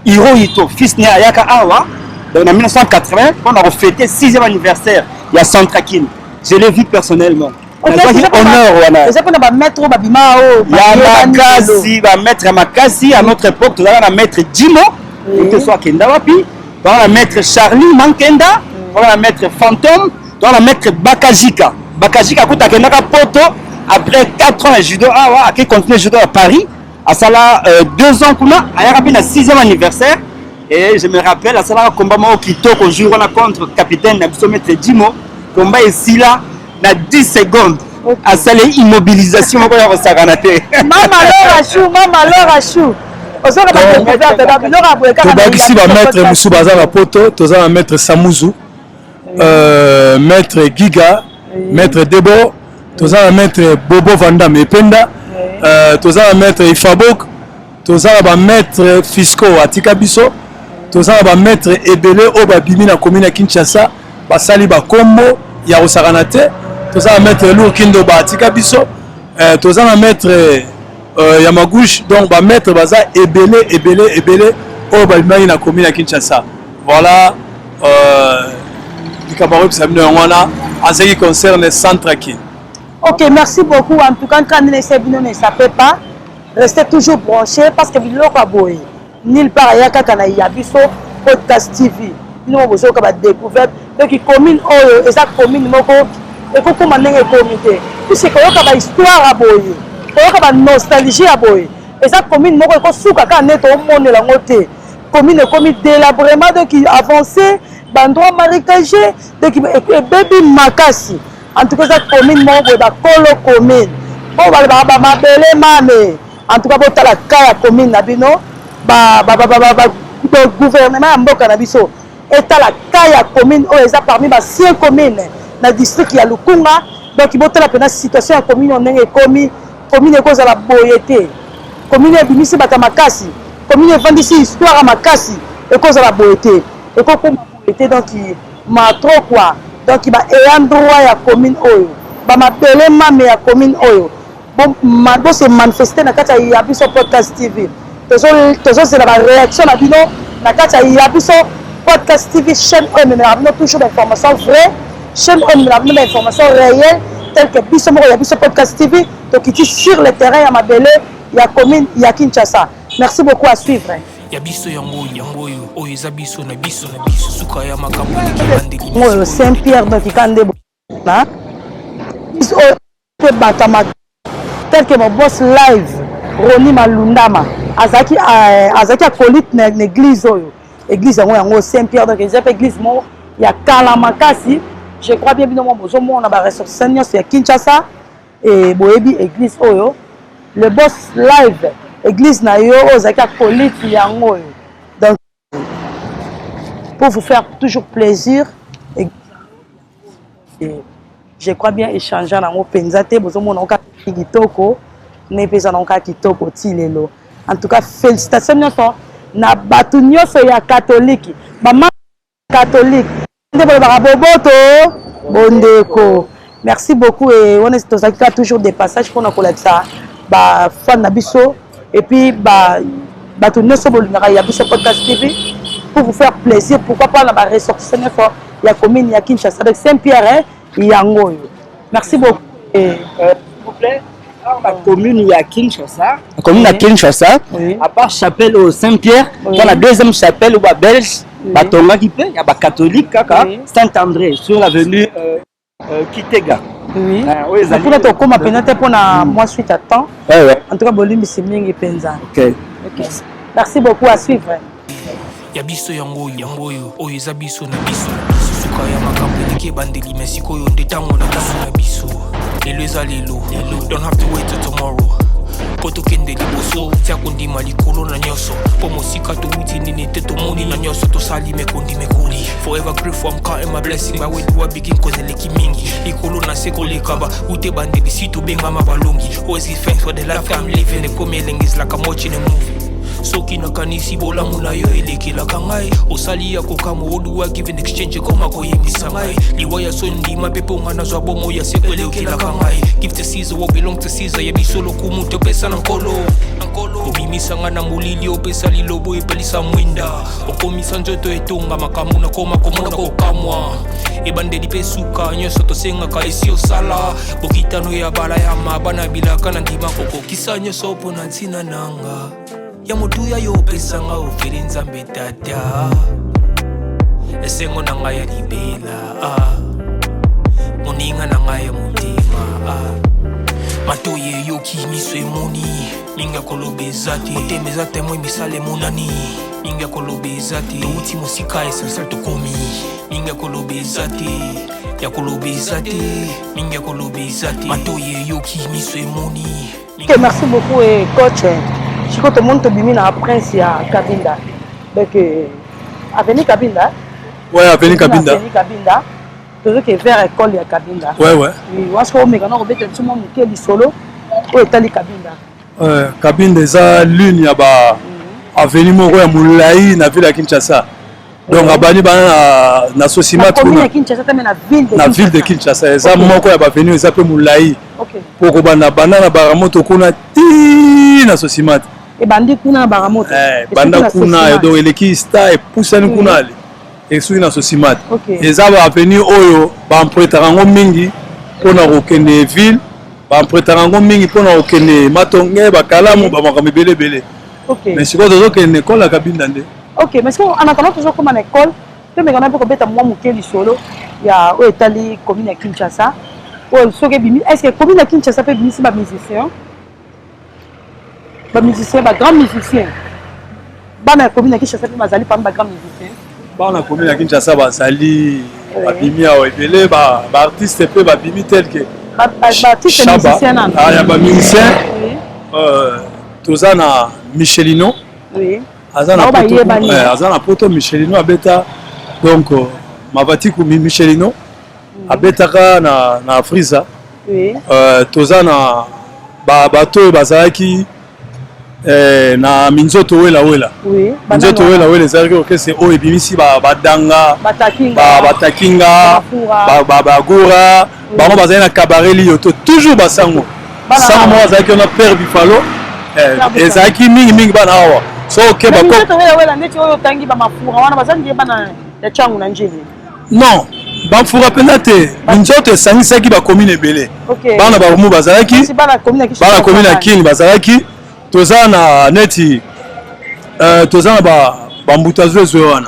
Hirohito, fils ne ayaka awa donc na 1980 mpona kofêter 6e anniversaire ya Centrakine. Je l'ai vu personnellement, nazwaki honneur wana. Eza mpona bamaître oyo babima oyo? Ya makasi, bamaître ya makasi. À notre époque tozalaka na maître Jimo ete so akenda wapi, tozalaka na maître Charlie Mankenda, tozalaka na maître Fantôme, tozalaka na maître Bakajika. Bakajika kuta akendaka Poto après 4 ans ya judo awa, ake continuer judo à Paris, asala 2 ans kuna, ayaka mpe na 6e anniversaire. Et je me rappelle, asalaka combat moko kitoko jour wana contre capitaine na biso maître Jimo. Combat esila na 10 secondes, asali immobilisation moko ya kosakana te. Mama Lora Chou, mama Lora Chou, ozoka badécouverte, babiloko ya boye kaka. Tobakisi bamaître mosusu baza na Poto. Toza na maître Samuzu, maître Giga, maître Debo, toza na maître Bobo Vandam Ependa, toza na maître Ifabok, toza na bamaître fiscaux atika biso, toza na bamaître ebele oyo babimi na commune ya Kinshasa, basali bakombo ya kosakana te. Toza na maître Lour Kindoba atika biso, toza na maître Yamagouche. Donc bamaître baza ebele, ebele, ebele oyo babimaki na commune ya Kinshasa. Voilà, likambo akoyebisa bino yango wana en ce qui concerne Centrakine. Ok, merci beaucoup. En tout cas, quand bino ne zappez pas, restez toujours branchés parce que biloko ya boye nulle part aya kaka na Ya Biso Podcast TV. Bino mo bozoyoka badécouverte. Donc commune oyo eza commune moko ekokóma ndenge ekomi te, puisque koyoka bahistoire ya boye, koyoka banostalgie ya boye, eza commune moko ekosuka kaka nde tomonela yango te. Commune ekomi délabrement, donc avancé, baendroit marécagé, donc ebebi makasi. En tout cas eza commune moko boye, bakolo commune oyo balobaka bamabele mame. En tout cas botala ka ya commune na bino, gouvernement ya mboka na biso etala ka ya commune oyo eza parmi baancien commune na district ya Lukunga. Donc botala mpena situation ya commune oyo ndenge ekomi. Commune ekozala boye te. Commune ebimisi bato ya makasi, commune evandisi histoire ya makasi, ekozala boye te, ekokoma boye te. Donc ma trop quoi. Donc baayant droit ya commune oyo, bamabele mame ya commune oyo, bose manifeste na kati ya Biso Podcast TV. Tozozela baréaction na bino na kati ya Biso Podcast TV, chaîne oyo ememelaka bino toujours bainformation vrai, chaîne oyo ememelaka bino bainformation réelle, tel que biso moko ya Biso Podcast TV tokiti sur le terrain ya mabele ya commune ya Kinshasa. Merci beaucoup, à suivre. Ya biso yango oyo, yango oyo, oyo eza biso na biso na biso. Suka ya makambo eleki ebandeli. Oyo Saint Pierre, donc kika nde na Oyo ebatama tel que mon boss live Roni Malundama azalaki euh, azalaki acolyte na église oyo église yango yango Saint Pierre donc eza mpe église moko ya kala makasi je crois bien bino moko bozomona ba ressortissants nyonso ya Kinshasa et boyebi église oyo le boss live église na yo oyo ozalaki acolyte yango oyo donc pour vous faire toujours plaisir et, et je crois bien échanger nango mpenza te bozomona kaka kitoko ne mpe eza nango kaka kitoko ti lelo en tout cas félicitation nyonso na bato nyonso ya katolike bama catholique nde bolobaka boboto bondeko merci beaucoup e wana tozalaki kaka toujours de passage mpona kolakisa bafan na biso et puis bato nyonso bolingaka ya biso podcast tv pour vous faire plaisir pourquoi pas na baressortissant nyonso ya commune ya kinshasa donc saint pierre yango oyo merci beaucoup et, euh, s'il vous plaît la commune ya Kinshasa, la commune ya Kinshasa, oui. à part chapelle au Saint-Pierre, oui. dans la deuxième chapelle où ba belge, oui. ba tongaki pe, ya ba catholique kaka, oui. Saint-André sur l'avenue euh, euh, Kitega. Oui. Ah, oui, ezali. Kuna tokoma mpenza te mpona mwa suite à temps. Ouais, ouais. En tout cas bolimbisi mingi mpenza. OK. OK. Merci beaucoup à suivre. Ya biso yango oyo yango oyo oyo eza biso na biso suka ya makambo eleki ebandeli me sikoyo nde ntango na biso na biso lelo eza lelo don't have to wait till tomorrow mpo tokende liboso tia kondima likolo na nyonso mpo mosika towuti nini te tomoni na nyonso tosali mekondi mekoli forever grateful I'm counting my blessing by where do I begin cause eleki mingi likolo na se koleka ba ute ebandeli si tobengama balongi always give thanks for the life I'm living ekomi elengi is like I'm watching a movie soki nakanisi bolamu na yo elekelaka ngai osali ya kokamwa oduwa give in exchange ekoma koyembisa ngai liwa ya soni ndima mpe mpo ngai nazwa bomoi ya seko elekelaka ngai give to Caesar what belong to Caesar ya biso lokumu topesa na nkolo obimisa ngai na molili opesa lilobo epelisa mwinda okomisa nzoto etonga makambo nakoma komona kokamwa ebandeli mpe suka nyonso tosengaka esi osala bokitano ya balayama bana bilaka na ndima kokokisa nyonso mpo na ntina nanga ya motuya yo opesanga ofeli nzambe tata esengo na ngai ya libela ah. moninga na ngai ya motema ah. matoyi eyoki miso emoni mingi ya koloba eza te motema eza temoi misala emonani mingi ya koloba eza te touti mosika essentiel tokomi mingi ya koloba eza te ya koloba eza te mingi ya koloba eza te matoyi eyoki miso emoni Ok, merci beaucoup et coach. Siko tomoni tobimi na prince ya Kabinda. Donc euh, avenue Kabinda. Hein? Ouais, avenue Kabinda. Avenue Kabinda. Tozoke vers école ya Kabinda. Ouais, ouais. Oui, waso omeka na kobeta biso mwa moke lisolo oyo etali Kabinda. Ouais, Kabinda eza l'une ya ba mm. avenue moko ya molai na ville ya Kinshasa. donc abandi bana na, na sosimat kuna na ville de kinshasa eza okay. moko ya bavenu eza mpe molai okay. po kobanda banda na baramoto kuna ti na sosimat ebandi kuna na baramoto eh, banda kuna donc eleki sta epusani mm. kuna ale esuki na sosimat okay. eza baavenu oyo baemprutaka yango mingi mpona kokende ville baemprutaka yango mingi mpona kokende matonge bakalamu bamakambo ebele ebele okay. mais sikoyo tozokende ekole ya kabinda nde Ok, mais en attendant toujours comme na école, tomekana mpe kobeta mwa moke lisolo ya oyo etali commune ya Kinshasa. Oyo soki ebimi, est-ce que commune ya Kinshasa mpe ebimisi ba musiciens? Ba musiciens, ba grands musiciens. Bana ya commune ya Kinshasa mpe bazali parmi ba grands musiciens. Bana commune ya Kinshasa bazali babimi awa ebele ba artistes mpe babimi tel que ba artistes musiciens nanu. Ah, ya ba musiciens. Euh, toza na Michelino. Oui. aza na poto eh, aza na poto Michelino abeta donc euh, Mavatiku Michelino mm. abetaka na na Afrisa oui. euh, toza na bato oyo bazalaki eh, na minzoto wela wela oui, minzoto wela wela ezalaki orchestre oyo ebimisi badanga batakinga bagura bango bazali na cabaret liyoto toujours basango sango moko azalaki wana père bifalo eh, ezalaki mingi mingi bana awa so okeba non bamfura mpenza te minzoto esangisaki bacommune ebele bana barumu bazalaki bana commune ya kini bazalaki toza na neti euh, toza na ba bambuta zwezwe wana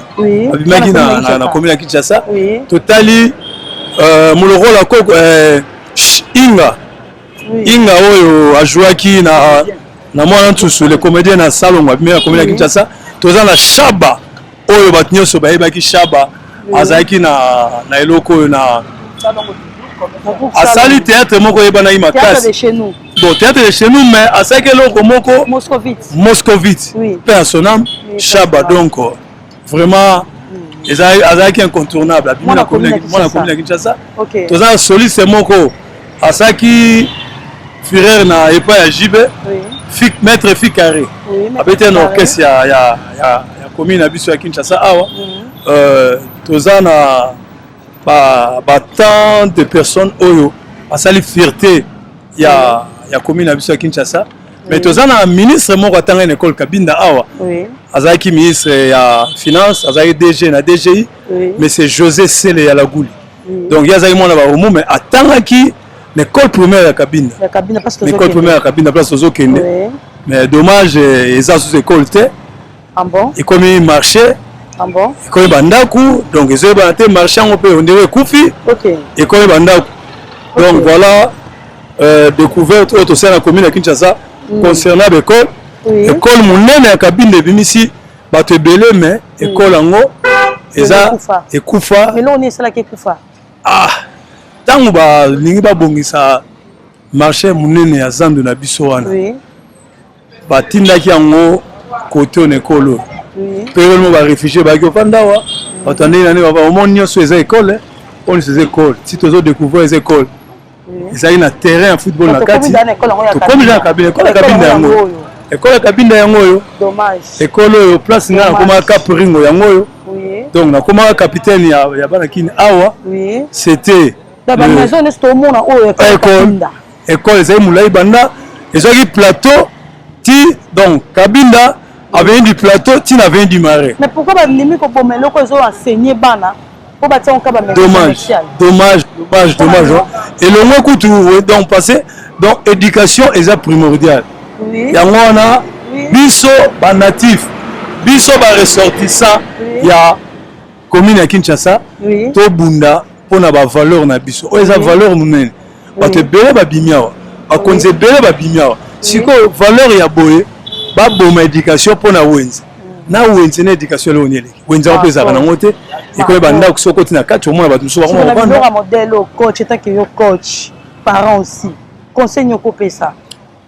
babimaki na, na, na commune ya kinshasa totali euh, molokola koko euh, Inga. Oui. Inga oyo ajouaki na na mwana nsusu le comédien na Salongo abimi na comédien ya Kinshasa. Toza na Shaba oyo bato nyonso bayebaki Shaba azalaki na na eloko oyo na asali théâtre moko eyebanaki Théâtre de makasi. chez nous. Bon, théâtre de chez nous mais asalaki eloko moko Moscovite. Moscovite. Oui. Paix à son âme. Oui, Shaba paix à son âme. donc vraiment azalaki incontournable abimi Mwana na commune commune ya mwana Kinshasa. commune ya Kinshasa. Ok. Toza na soliste moko asalaki fureur na epai ya JB Oui. Fik, maître Fikare Oui, maître abeti na Fikare. orchestre ya, ya, ya, ya commune na biso ya Kinshasa awa. Toza na ba, ba tant de personnes oyo basali fierté ya, ya commune na biso ya Kinshasa. Mais toza na ministre moko atanga na école Kabinda awa. Oui. Azalaki ministre ya finance, azalaki DG na DGI. Oui. Mais c'est José Sele ya Laguli. Oui. Donc ye azalaki mwana barumu mais atangaki na école primaire ya Kabinda. Ya Kabinda parce que Na école primaire ya Kabinda place tozokende. Oui. Mais dommage eza sous école te. Ah bon? Ekomi marché. Ah bon? Ekomi bandako, donc ezoyebana te marché yango mpe ondire ekufi. Ok. Ekomi bandako. Donc Ok. voilà découverte oyo tosala na commune ya Kinshasa concernant l'école. Oui. École monene ya Kabinda ebimisi bato ebele mais école yango eza Ekufa. ekufa. Mais là on est esalaki ekufa. Ah, ntango balingi babongisa marché monene ya zandu na biso wana. Oui. Batindaki yango kote oyo na ekole oyo. Oui. Mpe oyo ba réfugié bayaki ofanda awa, bato ya ndenge na ndenge bava, omoni nyonso eza école, oyo nyonso eza école. Si tozo découvrir eza école. Ezali na terrain ya football na Donc, kati. tokomi na école yango ya Tokomi na Kabinda. Kabinda, école ya École Kabinda yango yango oyo. oyo. École ya Kabinda yango oyo. Dommage. École oyo place nga Dommage. nakomaka Cap Ringo yango oyo. Oui. Donc nakomaka capitaine ya, ya bana Kin awa. Oui. C'était Dans ba maison nyonso tomona oyo école ya école Kabinda. École ezali molai banda ezwaki plateau ti donc Kabinda avenue du plateau ti na avenue du Marais. Mais pourquoi bandimi koboma eloko ezo enseigner bana po batia yango kaka ba maison Dommage, commerciale? dommage, dommage, dommage. Elongo kutu donc passé donc éducation eza primordiale. Oui. Yango wana Oui. biso ba natif, biso ba ressortissant Oui. ya commune ya Kinshasa Oui. tobunda mpona ba valeur na biso. Oyo eza Oui. valeur monene. Bato ebele babimi awa, bakonzi ebele babimi awa. Sikoyo valeur ya boye baboma éducation mpona wenze. Na wenze na éducation eloko nini eleki. Wenze yango mpe ezalaka nango te. Ekomi bandako soki okoti na kati omona bato mosusu bakoma Sikoyo na kovanda. biloko ya modèle oyo coach etaki yo coach parent aussi conseil nini okopesa?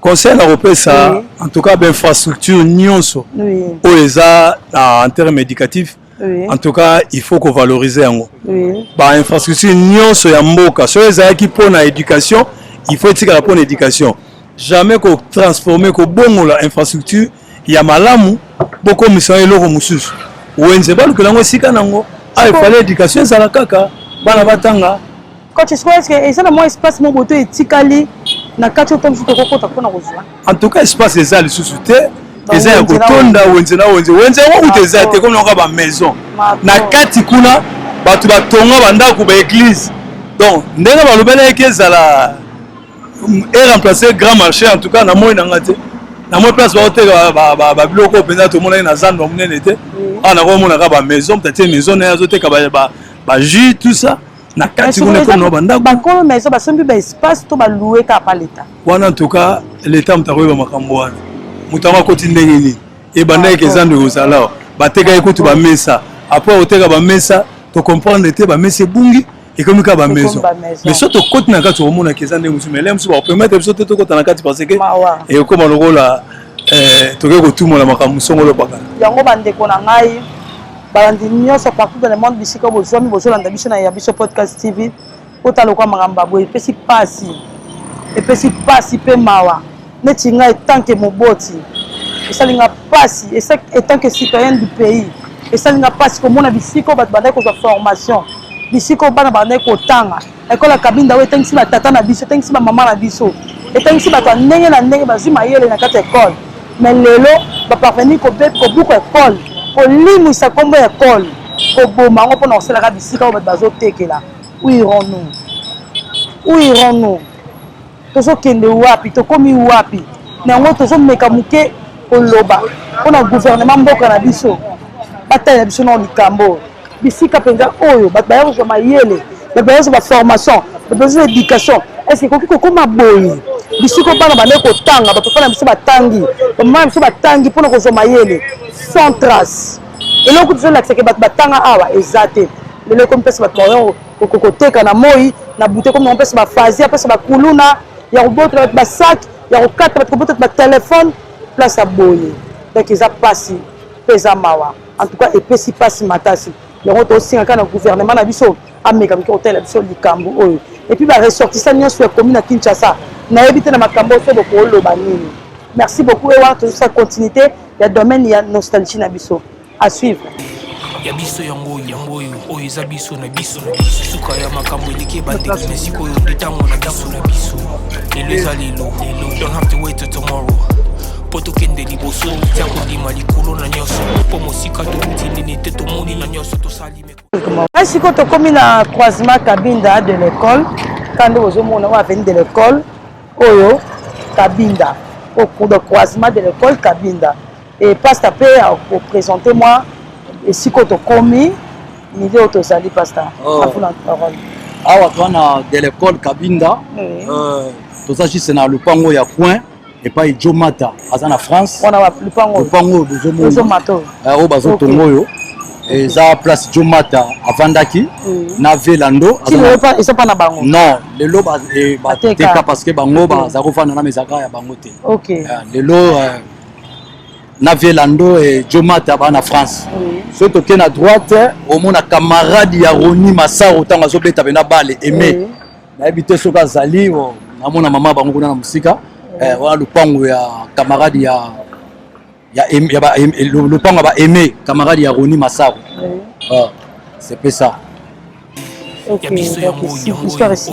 Conseil na kopesa Oui. en tout cas ba infrastructure nyonso Oui. oyo eza en terme éducatif. Oui. En tout cas il faut ko valoriser yango. Oui. Ba infrastructure nyonso ya mboka soki ezalaki mpona éducation, il faut etikala mpona éducation. Jamais ko transformer ko bongola infrastructure ya malamu bokomisa eloko mosusu. Wenze balukela yango esika nango. Ah, il fallait éducation ezala kaka bana batanga. Coach, est-ce que eza na mwa espace moko boye to etikali na kati oyo mosusu tokokota mpona kozwa? En tout cas espace eza lisusu te. Donc, Eza ya wenze na kotonda wenze. wenze na wenze. Wenze yango kutu eza te, Mako. comme nakoka ba maison. Mako. Na kati kuna bato batonga bandako ba église. Donc ndenge balobelaki ezala e remplacer grand marché en tout cas na moi nanga te. Na moi place baoteka ba biloko oyo mpenza tomonaki na zando ya monene te. Ah, nakomona kaka ba maison, peut-être maison na ye azoteka ba jus tout ça. Na kati kuna ekomi na bandako. Bakolo maison basombi ba espace to ba louer kaka pa l'État. Wana en tout cas l'État moto akoyeba makambo wana. Moto yango akoti ndenge nini? Ebandaki eza ndeko ozala awa. Batekaki kutu ba mesa. Après oteka ba mesa, to comprendre te ba mesa ebungi ekomi kaka ba Ekomi maison. ba maison. Mais soki tokoti na kati okomonaka eza ndenge mosusu, mais lelo mosusu bakopermettre biso te tokota na kati parce que Mawa. ekokoma lokola tokoki kotumola makambo songolo pakala. Yango bandeko na ngai balandi nyonso partout dans le monde bisika bozwami bozolanda biso na ya biso podcast TV otala lokwa makambo ya boye epesi pasi, epesi pasi pe mawa neti ngai tant que moboti esali nga pasi, en tant que citoyen du pays esali nga pasi komona bisika oyo bato bandaki kozwa formation, bisika oyo bana bandaki kotanga. École ya Kabinda oyo etangisi batata na biso, etangisi bamama na biso, etangisi bato ya ndenge na ndenge bazwi mayele na kati ya école. Mais lelo baparvenir kobuka école, kolimwisa kombo ya école, koboma yango mpona kosalaka bisika oyo bato bazotekela. Où irons-nous? Où irons-nous? Tozokende wapi? Tokomi wapi? Na yango tozomeka moke koloba mpona gouvernement mboka na biso batalela biso na likambo bisika mpenza oyo bato baya kozwa mayele, bato baya kozwa baformation, bato bazwa éducation, Est-ce que ekoki kokoma boye? Bisika bana bandaki kotanga, bapapa na biso batangi, bamama na biso batangi mpona kozwa mayele sans trace. Eloko kutu ezolakisa ke bato batanga awa eza te. Lelo ekomi mpesa bato baoya koteka na moi na butu, ekomi nango mpesa bafazi, mpesa bakuluna ya kobotola bato basak, ya kokata bato, kobotola bato batelefone. Place ya boye donc eza mpasi mpe eza mawa. En tout cas epesi mpasi makasi. Yango tosenga kaka na gouvernement na biso ameka moke kotalela biso likambo oyo. Et puis ba ressortissants nyonso ya commune ya Kinshasa, nayebi te na makambo oyo bokoloba nini. Merci beaucoup. Et wana tozosala continuité ya domaine ya nostalgie na biso. À suivre. Ya biso yango yango oyo oyo eza biso na biso na biso suka ya makambo eleki ebandeki na sikoyo nde ntango na biso na biso lelo eza lelo lelo, don't have to wait till tomorrow mpo tokende liboso tia kondima likolo na nyonso mpo mosika towuti nini te tomoni na nyonso tosali. Sikoyo tokomi na croisement Kabinda de l'école, kande bozomona oyo avenue de l'école oyo Kabinda, au croisement de l'école Kabinda. Et pasteur pe akoprésente moi esika oyo tokomi, milieu oyo tozali. Pasteur, afuna parole. Awa toza na de l'école Kabinda. Toza juste na lopango ya coin epai Jo Mata aza na France. Wana lupango? Lopango oyo bozomona oyo bazotonga oyo eza place Jo Mata avandaki na Velando. Eza mpa na bango? Non, lelo bateka parce que bango baza kofanda na mezaka ya bango te. Lelo na Velando e Jo Mata baa na France. Soki toke na droite, omona camarade ya Roni Masaro ntango azobeta mpena bale aime. Nayebi te soki azali, namona mama bango kuna na mosika. Wana lopango ya camarade ya lopango ya ba aimé, camarade ya Roni Masaro. C'est peu ça. Ya biso yango yango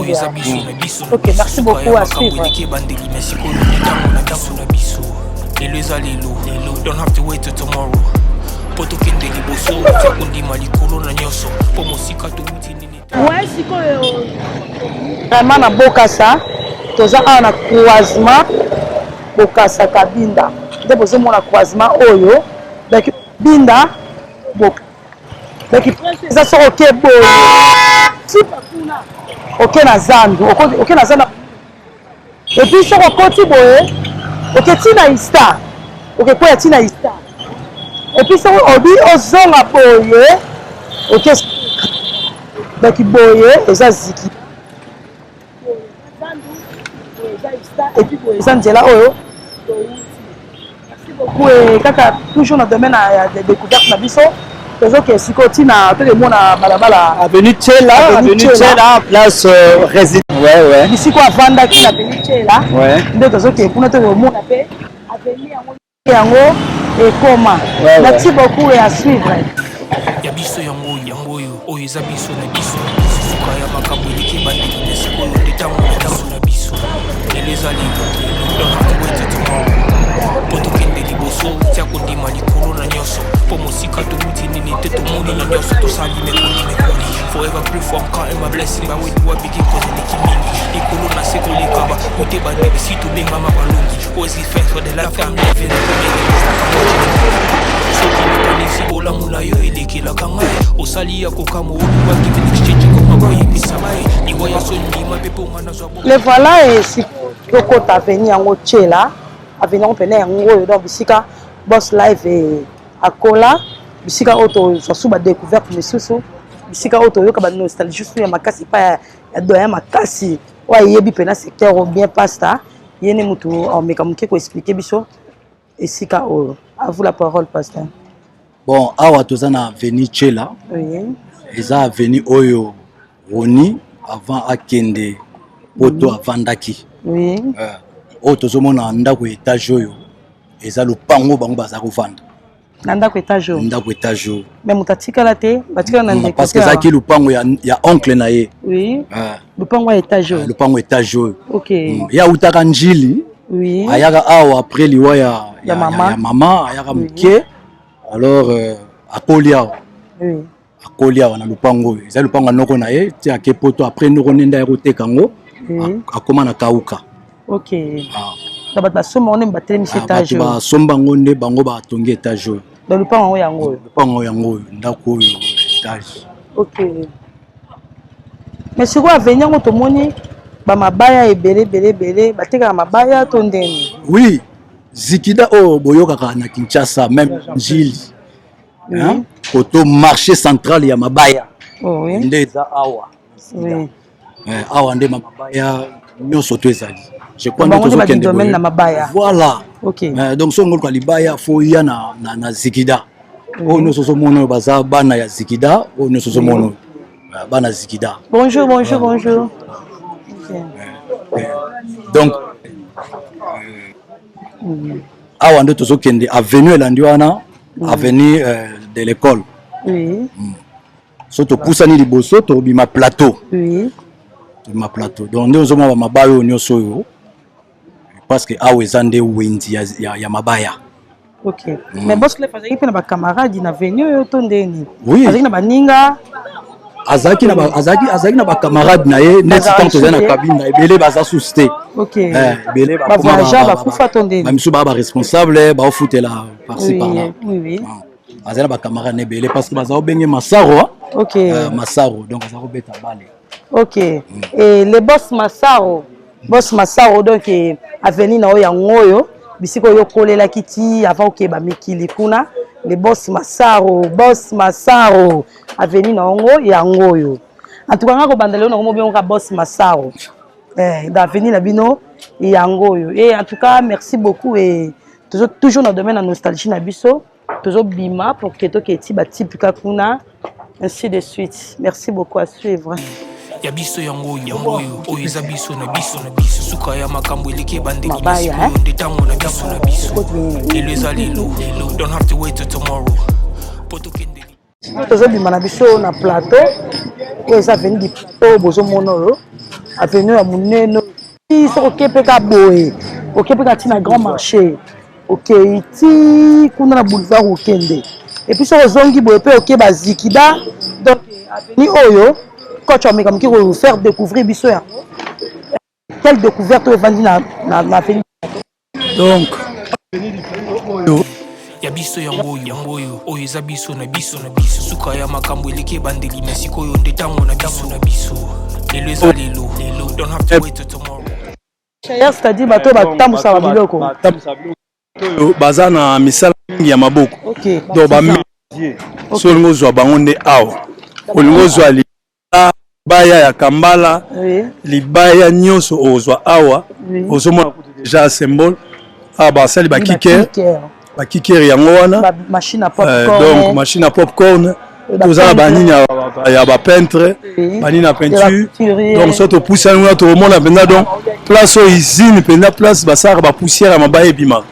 oyo eza biso na biso. Ok, merci beaucoup, à suivre. Eleki ebandeli me sikoyo nde ntango na biso na biso lelo eza lelo lelo, don't have to wait till tomorrow mpo tokende liboso tia kondima likolo na nyonso mpo mosika towuti nini. Ouais, sikoyo vraiment na Bokasa, toza awa na croisement Bokasa Kabinda. Nde bozomona croisement oyo, donc Binda donc eza soki oke boye suka kuna, oke na zandu, oke na zandu. Et puis soki okoti boye, oke ntina ista, okekwea ntina ista. Et puis soki obi ozonga boye, oke donc boye eza ziki, et puis boye eza nzela oyo touti. Merci beaucoup. Et kaka toujours na domaine ya découverte na biso, tozoke sikoyo ntina tokemona balabala. Avenue Tchela, avenue Tchela, place résident. Ouais. Bisika avandaki na avenue Tchela. Nde tozoke kuna, tokomona mpe avenue yango yango ekoma. Merci beaucoup et à suivre. Ya biso yango yango oyo oyo eza biso na biso suka ya makambo eleki ebandeki na sikoyo nde ntango na biso na biso lelo eza lelo lelo, don't have to wait till tomorrow mpo tokende liboso tia kondima likolo na nyonso mpo mosika towuti nini te tomoni na nyonso tosali mekoli mekoli. Forever pray for I'm my blessing but we do a begin cause eleki mingi likolo na se koleka ba kote bandeli si tobengama balongi. Always give thanks for the life I'm living. Soki nakanisi bolamu na yo elekelaka ngai, osali ya kokamwa oluwaki exchange koma koyebisa ngai liwa ya sondima mpe mponga nazwa. Le voilà, esi tokota avenue yango Tchela, avenue yango pene yango oyo, donc bisika Boss Live akola, bisika oyo tozwa su badécouverte misusu, bisika oyo toyoka banostalgie su ya makasi epai ya doyen makasi oyo ayebi mpena secteur oyo bien, pasteur. Ye nde motu ameka moke koexpliquer biso esika oyo. À vous la parole, pasteur. Bon, awa toza na avenue Tchela. Eza avenue oyo Roni avant akende poto avandaki. Oyo tozomona ndako ya étage oyo eza lopango bango baza kovanda. Na ndako étage oyo? Ndako étage oyo. Mais moto atikala te, batikala na ndeko? Parce que ezalaki lopango ya oncle na ye. Lopango ya étage oyo? Lopango étage oyo. Ok. Ye autaka Njili. Ayaka awa après liwa ya, ya mama. Ya mama, ayaka moke. Alors akoli awa. Akoli awa na lopango oyo eza lopango ya noko na ye ti ake poto. Après noko nde aya koteka yango. Akóma na Kauka. Ok, na bato basomba ngo nde batelemisi étage? Bato basomba yango nde bango batongi étage oyo. Na lopango yango yango oyo? Lopango yango oyo, ndako oyo étage. Ok, mais sikoyo avenue yango tomoni. Ba mabaya ebele ebele ebele, batekaka mabaya to ndeni? Oui, Zikida oyo boyokaka na Kinshasa, même Njili. Oui. Hein? Koto marché central ya mabaya. Oh, oui. Nde eza awa. Oui. Eh, awa nde mabaya nyonso to ezali. Je crois nde tozokende domaine na mabaya. Voilà. OK. Eh, donc so ngoluka libaya faut ya na na, na Zikida. Oyo nyonso ozomona oyo baza bana ya Zikida, oyo nyonso ozomona oyo eh, bana Zikida. Bonjour, bonjour, bonjour. Okay. Donc awa nde tozokende avenue elandi wana avenue de l'école. Oui. So topusani liboso tobima plateau. Oui. Tobima plateau. Donc nde ozomona bamabaya oyo nyonso oyo parce que awa eza nde wenzi ya, ya, ya mabaya. Ok. Mais Boss Clef azalaki mpe na bacamarade na avenue oyo to ndeni? Oui. Azalaki na baninga? Azalaki na azalaki azalaki na bacamarade na ye neti ntango tozali na cabine na ebele baza susu te. Ok. Ebele bavoyageur bakufa to ndeni? Bamisusu baa baresponsable baofutela par-ci par-là. Oui, oui. Azali na bacamarade na ebele parce que baza obenge Masaro. Ok. Masaro donc aza kobeta bale. Ok. Et le boss Masaro, boss Masaro donc avenue na oyo yango oyo bisika oyo okolelaki ti avant okeba mikili kuna, le boss Masaro, boss Masaro avenue na yango yango oyo. En tout cas nga kobanda lelo nango mobengoka boss Masaro. Eh, dans avenue na bino yango oyo. Et en tout cas merci beaucoup et toujours toujours na domaine na nostalgie na biso. Toujours bima pour que toketi ba type kakuna ainsi de suite. Merci beaucoup, à suivre. Ya biso yango yango oyo oyo eza biso na biso na biso suka ya makambo eleki ebandeli Mabaya, sikoyo hein? nde ntango na biso na biso lelo eza lelo, don't have to wait till tomorrow po tokende. Tozobima na biso na plateau oyo eza avenue du plateau, bozomona oyo avenue ya monene soki oke mpe ka boye oke mpe ka ti na grand marché, okei ti kuna na boulevard okende, et puis soki ozongi boye mpe oke bazikida. Donc avenue oyo coach ameka moki ko faire découvrir biso yango. Quelle découverte oyo evandi na, na, na avenue? Donc oyo ya biso yango yango oyo oyo eza biso na biso na biso suka ya makambo eleki ebandeli mais sikoyo nde ntango na biso na biso lelo eza lelo, don't have to wait till tomorrow. C'est-à-dire bato batambusaka biloko, batambusaka biloko oyo baza na misala mingi ya maboko. Ok. Donc ba métier so olingi ozwa bango nde awa, olingi ozwa libaya ya kambala, libaya nyonso ozwa awa. Ozomona kutu déjà symbole awa basali bakiker, bakiker yango wana, machine à popcorn. Donc machine à popcorn, toza na banini ya bapeintre, banini ya peinture. Donc so topusani wana tokomona mpenza donc place oyo usine mpenza, place basalaka bapoussière ya mabaya ebimaka.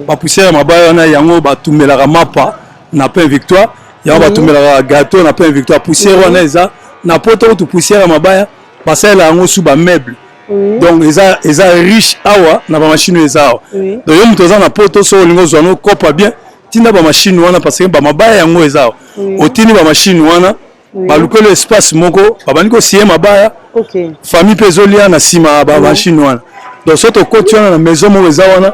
Bapoussière ya mabaya wana yango batumbelaka mapa na Pain Victoire, yango batumbelaka gâteau na Pain Victoire. Poussière wana eza na poto kutu, poussière ya mabaya basalela yango su bameuble. Donc eza eza riche awa na bamachine oyo eza awa. Donc yo moto oza na poto, so olingi ozwa no kopa bien, tinda bamachine wana parce que bamabaya yango eza awa. Otindi bamachine wana, balukeli espace moko, babandi kosie mabaya, famille mpe ezolia na nsima ya bamachine wana. Donc so tokoti wana na maison moko eza wana,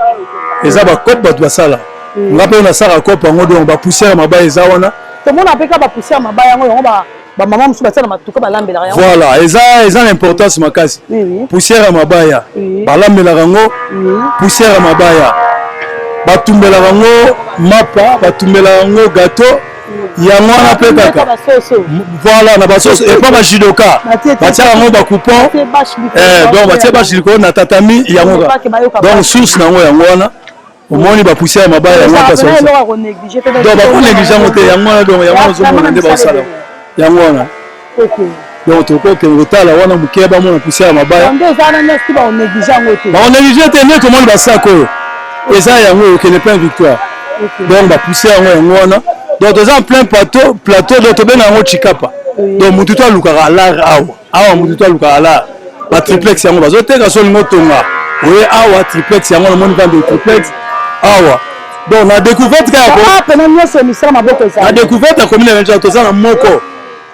eza bakope bato basala, nga mpe nasalaka kope yango. Donc bapoussière ya mabaya eza wana. Tomona mpe ka bapoussière mabaya yango, yango bamama mosusu batia na matuka, balambelaka yango. Voilà, eza eza na importance makasi. Poussière ya mabaya balambelaka yango, poussière ya mabaya batumbelaka yango mapa, batumbelaka yango gâteau, yango wana mpe kaka voilà na basoso epa bajudoka batiaka yango bacoupon. Donc batie bâche likolo na tatami yango kaka. Donc source na yango yango wana omoni bapoussière ya mabaya yango wana. Donc bakonéglige yango te, yango wana. Donc yango ozomona nde baosala yango wana. Donc tokokende kotala wana moke, bamona poussière ya mabaya, bakonéglige te. Nde tomoni basac oyo eza yango okende Plein Victoire. Donc bapoussière yango yango wana. Donc toza en plein plateau, plateau donc tobenga yango Chikapa. Donc mutu to alukaka lar awa, awa mutu to alukaka lar. Batriplex yango bazoteka, so olingi otonga oye awa. Triplex yango namoni vande triplex awa. Donc na découverte kaka pena nyonso misala maboko. Na découverte ya commune ya toza na moko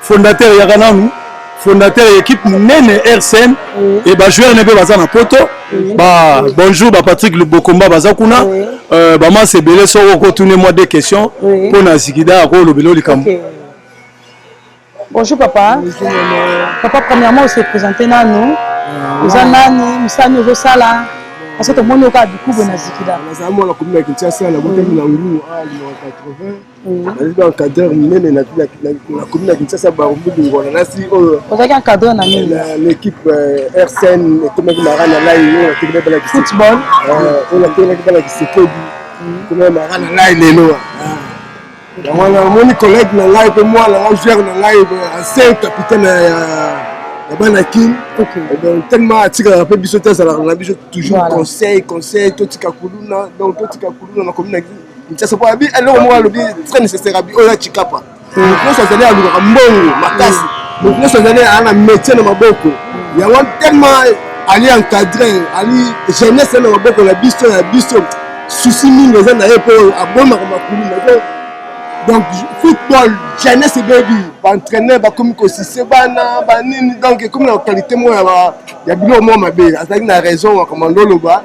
fondateur, yaka nanu, fondateur ya équipe monene RCN et bajoueur ne mpe baza na poto. Ba bonjour ba Patrick Bokomba baza kuna, bamasa ebele. Soko okotune mwa deux questions mpo na Zikida, akolobela likambo. Bonjour papa. Papa, premièrement, on s'est présenté là, nous. Oza nani, mosala nini ozosala? Parce que tomoni yo kaka bikubwe na Zikida. Nazala mwana commune ya Kinshasa, nabotami na Ngulu a numéro 80. Nazali ba encadreur monene na commune ya Kinshasa, Barumbu Lingwala. Nasi oyo. Ozalaki encadreur na nini? Na l'équipe RCN ekomaki Marana Lai oyo natekelaki bana Football. Oyo natekelaki bana Kisekedi. Ekomaki Marana Lai lelo. Yango wana omoni collègue na ngai mpe mwana nga joueur na ngai, ancien capitaine ya bana Kin. Donc tellement atikalaka mpe biso te, azalaka na biso toujours, conseil, conseil, totika kuluna. Donc totika kuluna na commune ya Kinshasa, po abi eloko moko alobi très nécessaire, abi oyo Tshikapa, moto nyonso azali alukaka mbongo makasi, moto nyonso azali aa na métier na maboko. Yango tellement ali encadré, ali jeunesse na maboko na biso ya biso, souci mingi eza na ye mpo abomaka makuluna. Donc football, jeunesse ebebi, baentraîneur bakomi kosise bana banini, donc ekomi na qualité moko ya biloko moko mabe. Azalaki na raison makambo oloba.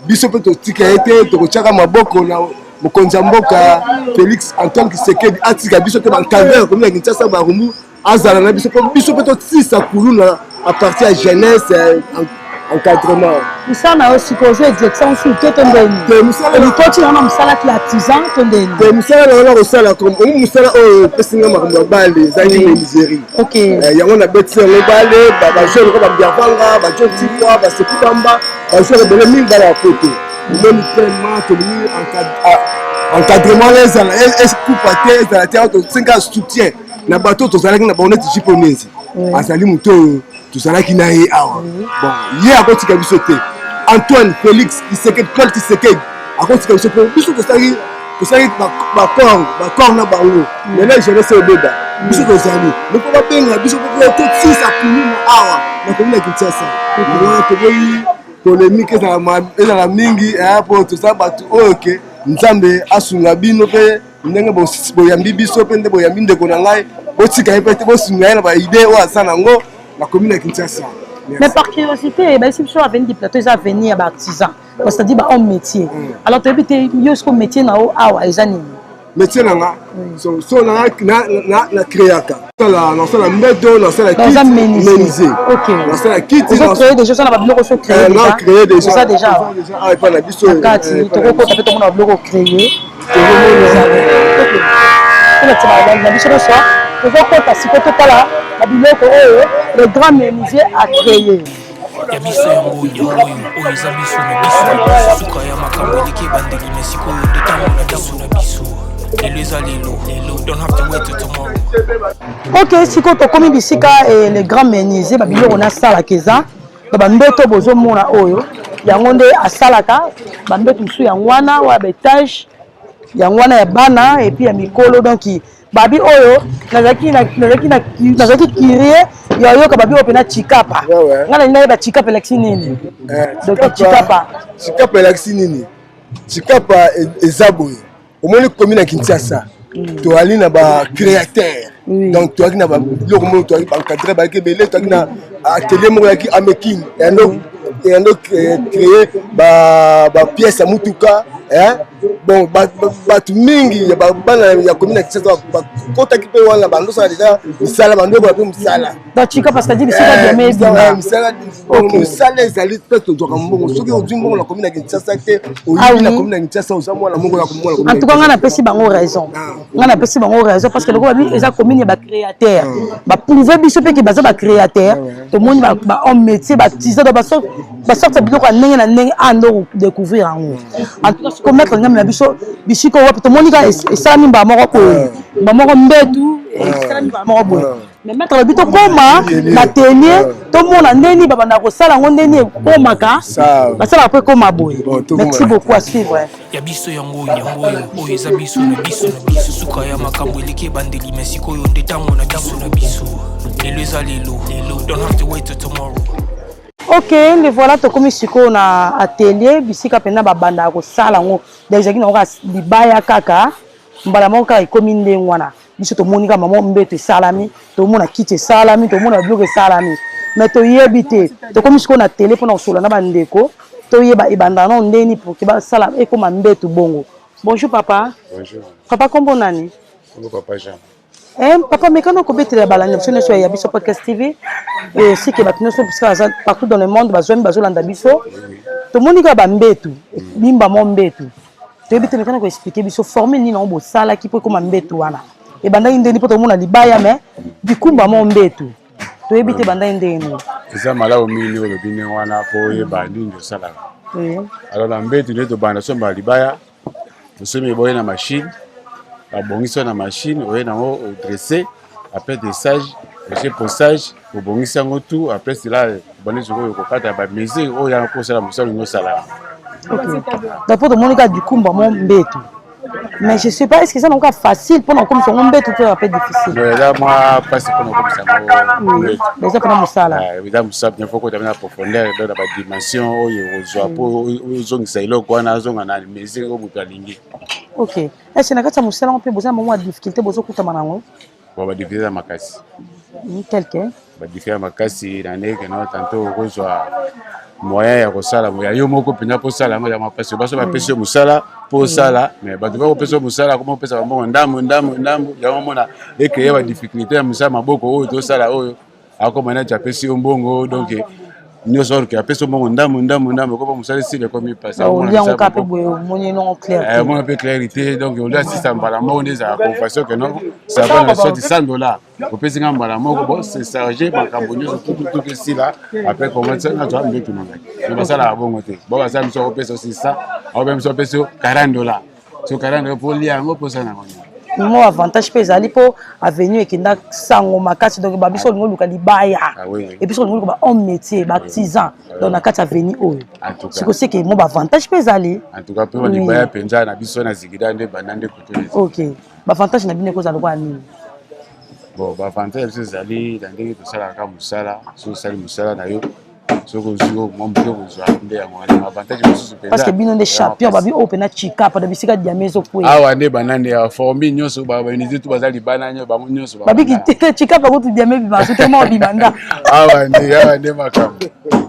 Biso mpe totika ye te, tokotiaka maboko na mokonzi ya mboka Félix Antoine Tshisekedi, atika biso te, baencadreur komi na Kinshasa Barumbu, azala na biso mpo biso mpe tosisa kuluna à partir ya jeunesse, encadrement. Mosala na yo sikoyo, ozo exercer mosusu te to ndeni? Olikoti na mosala ki artisan to ndeni? Te, mosala na wana kosala omi mosala oyo epesinga makambo ya bale ezalaki menuiserie. Yango nabetisi yango bale, bajoueur lokola bambiavanga, bajo tikwa, baseku bamba, bajoueur ebele mingi bana ya poto. Omoni, tellement tolingi encadrement wana ezala, ekupa te, ezala te. Awa tosenga soutien na bato tozalaki na bango neti Jipo Nenzi, azali moto oyo tozalaki na ye awa. Bon, ye akotika biso te. Antoine Félix Tshisekedi, Claude Tshisekedi akotika biso mpo biso tosalaki baccord na bango. Lelo jeunesse ebeba, biso tozali me mpo babenga biso mpo totisa kuluna awa na commune ya Kinshasa. Wana toboyi polémique ezala mingi, mpo toza bato oyo ke Nzambe asunga bino mpe ndenge boyambi biso mpe nde boyambi ndeko na ngai, botika ye mpe te, bosunga ye na baidée oyo aza nango na commune ya Kinshasa. Mais par curiosité, bayesi biso avenue du Plateau eza avenue ya baartisan, c'est-à-dire bahomme métier. Alors toyebi te, yo siko métier na yo awa eza nini? Métier na nga, so na créaka, nasala mbeto, nasala kiti, menuisier, nasala kiti. Ozocréer déjà, oza na babiloko oso créer? Na créer déjà. Oza déjà awa epa na biso. Na kati tokokota mpe tomona babiloko créer na biso nyonso. Tozokota sikoyo, totala babiloko oyo le grand menuisier a créé. Ya biso yango yango oyo, oyo eza biso na biso. Suka ya makambo eleki ebandeli, me sikoyo nde ntango na biso na biso. Lelo eza lelo, lelo, don't have to wait till tomorrow. Ok, sikoyo tokomi bisika le grand menuisier, babiloko nasalaka eza na bambeto. Bozomona oyo, yango nde asalaka bambeto mosusu. Yango wana oyo ya baétage, yango wana ya bana et puis ya mikolo. Donc babi oyo nazalaki curieux ya oyoka babi oyo mpena Tshikapa. Ngai nalingi nayeba Tshikapa elakisi nini. Donc Tshikapa. Tshikapa elakisi nini? Tshikapa eza boye: omoni commune ya Kinshasa, toali na bacréateur. Donc toyaki na biloko moko, toyaki baencadreur, bayaki ebele. Toyaki na atelier moko yaki ameking, yando créer bapièce ya mutuka. Bon, bato mingi ya bana ya commune ya Kinshasa bakotaki mpe wana, bandosala déjà misala, bandokola mpe mosala. Donc Tshikapa, c'est-à-dire bisika biame ebima. Mosala ezali mpe tozwaka mbongo. Soki ozwi mbongo na commune ya Kinshasa te, oyibi na commune ya Kinshasa, oza mwana moko ya mwana. En tout cas, ngai napesi bango raison, ngai napesi bango raison, parce que lokola babi eza commune ya bacréateur, baprouve biso mpe ke baza bacréateur. Tomoni bahomme métier, baartisan, donc basorte ya biloko ya ndenge na ndenge a ndo découvrir yango. En tout cas, siko maître ngambi na biso bisika wapi? Tomoni kaka esalami mbala moko boye, mbala moko mbetu esalami mbala moko boye. Mais maître alobi tokóma na atelier, tomona ndeni babanda kosala yango, ndeni ekomaka, basalaka mpo ekóma boye. Merci beaucoup, à suivre. Ya biso yango yango oyo, oyo eza biso na biso na biso. Suka ya makambo eleki ebandeli, me sikoyo nde ntango na biso na biso. Lelo eza lelo, lelo, don't have to wait till tomorrow. Ok, le voilà, tokomi sikoyo na atelier, bisika mpenza babandaka kosala yango. Donc ezalaki nango kaka libaya, kaka mbala moko kaka ekomi ndenge wana. Biso tomoni kaka mama mbeto esalami, tomona kiti esalami, tomona biloko esalami, mais toyebi te. Tokomi sikoyo na atelier mpona kosolola na bandeko, toyeba ebandaka nano ndeni pour ke basala ekóma mbeto bongo. Bonjour papa. Bonjour. Papa, kombo nani? Kombo Papa Jean. Eh, papa mekana kobetela balandi biso nyonso ya biso podcast tv et aussi ke bato nyonso bisika baza partout dans le monde bazwami bazolanda biso tomoni kaka bambetu bimba mo mbetu toyebi te mekana koexplike biso formule nini yango bosalaki mpo ekoma mbetu wana ebandaki ndeni mpo tomona libaya mais bikumba mo mbetu toyebi te ebandaki ndenge nini eza malamu mingi ndenge olobi ndenge wana mpo oyeba nini osalaka alors na mbetu nde tobanda somba libaya Osomi eboye na machine, babongisi yo na machine, oye nango odresse, après dressage, otie postage, obongisi yango tout, après cela obandi sikoyo kokata ba mesure oyo yango kosala mosala olingi osala. Ok. Donc po tomoni kaka dikumba mo mbetu. Mais je sais pas, est-ce que ça n'a facile pour nous comme son mbetu to un peu difficile? Non, eza mwa mpasi mpona kokomisa yango mbetu. Mais eza mpona mosala. Ah, eza mosala bien, faut kota na profondeur, donc na ba dimension oyo ozwa mpo ozongisa eloko wana azonga na mesure oyo moto alingi. Ok. Est-ce que na kati ya mosala yango mpe boza na mwa difficulté bozokutama na yango? Bon, ba difficulté eza makasi. Quelque? Ba difficulté ya makasi na ndenge na tantôt okozwa moyen ya kosala ya yo moko mpenza mpo osala yango ya mapasi baso bapesi yo mosala mpo osala mais bato bakopesa yo mosala koma opesa bambongo ndambo ndambo ndambo yango omona ecreye ba difficulté ya mosala maboko oyo tosala oyo akoma neti apesi yo mbongo donc nyonso oyo apesi yo mbongo ndambo ndambo ndambo ekopa mosala esili ekomi mpasi yango kaka mpe boye omoni nongo clair eh, omona mpe clarité donc olia asisa mbala moko nde ezala confession ke non ça va na sorti 100 dollars opesi nga mbala moko bo se charge makambo nyonso tutututu esila après comment nazwa mbetu na ngai mais basalaka bongo te bo basala miso akopesa yo 600 akope miso apesi yo 40 dollars so 40 dollars mpo olia yango mpo osala yango nini mwa avantage mpe ezali mpo avenue ekenda sango makasi donc babiso olingi oluka libaya ah epuis olingi oluka bahomme métier baartisan ah donc na kati ya avenue oyo siko seke mwa baavantage mpe ezali en tout cas mpe libaya mpenza na biso na zigida nde banda nde kutu ok baavantage na bino ekozala lokola nini bon baavantage ya biso ezali na ndenge tosalaka mosala soki osali mosala na yo soki ozwi oyo mwa moke okozwa nde yango wana avantage mosusu mpenza parce que bino nde champion babi oyo mpena chikapa na bisika diame ezokwea awa nde banani ya formule nyonso baunité tu baza libanda nyo bango nyonso babiki chikapa kutu diame ebima soki mwa obima nda awa nde awa nde makambo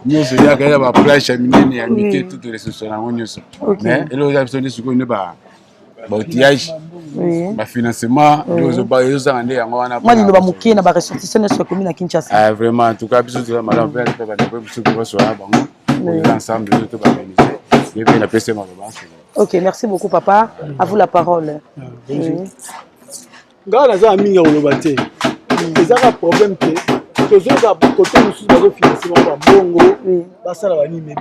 nyonso yaka ya baplache ya minene ya mike tutu resoso yango nyonso mais eloko eza biso nde sikoyo nde ba baoutillage bafinancement ezozanga nde yango wana mwa liloba moke na baressortissant nyonso ekomi na kinshasa ah, vraiment en tout cas biso toza malamu mpe mpe bandeko mosusu mpe basola bango oza ensemble biso to baorganize ye mpe napesi maloba ok merci beaucoup papa à vous la parole ah, ngai naza na mingi ya koloba te eza kaka problème te tozoyoka kote mosusu bazofinanse bango bambongo basala banini mais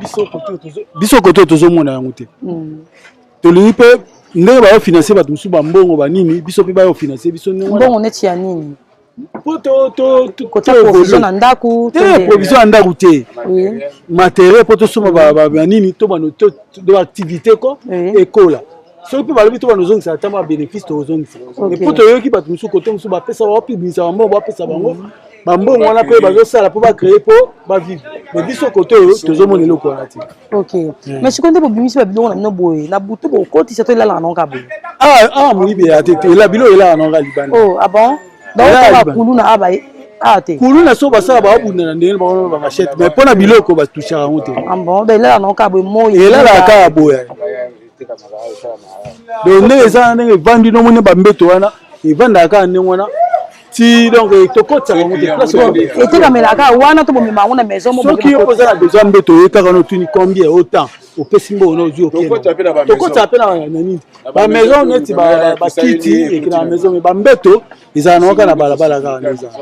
biso kote tozomona yango te mm. tolingi mpe ndenge bayofinanse bato mosusu bambongo banini biso mpe bayofinanse biso mbongo neti ya nini po provision na ndako te provision ya ndako te materiel mpo tosomba banini to baactivité ko ekola soki mpe balobi to banozongisa ata mwa bénéfice tozongisa mpo toyoki bato mosusu kote mosusu bapesa bapibimisa bambongo bapesa bango bambongo wana mpe bazosala mpo bacree mpo bavivre mais biso kote oyo tozomona eloko wana te ok hmm. mais sikoyo nde bobimisi babiloko na bino boye na butu bokotisa to elalaka nango kaka boye ah, ah moyibi eya te te ela biloko elalaka nango kaka libanda oh ah bon donc kuluna aba ah te kuluna so basala baobunda na ndenge bango bamachete mais mpo na biloko batushaka yango te ah bon donc elalaka nango kaka boye moi elalaka kaka boye donc ndenge eza ndenge evandi nomoni bambeto wana evandaka kaka ndenge wana ti donc eh, tokotisaka yango te place etekamelaka wana to bomema yango na maison soki yo oza na besoin mbeto oye kaka na otuni combien autant opesi mbongo na ozwi oketokotisa mpe na nini bamaison neti bakiti ekenda na maison me bambeto ezala na kaka na balabala kaka nde ezala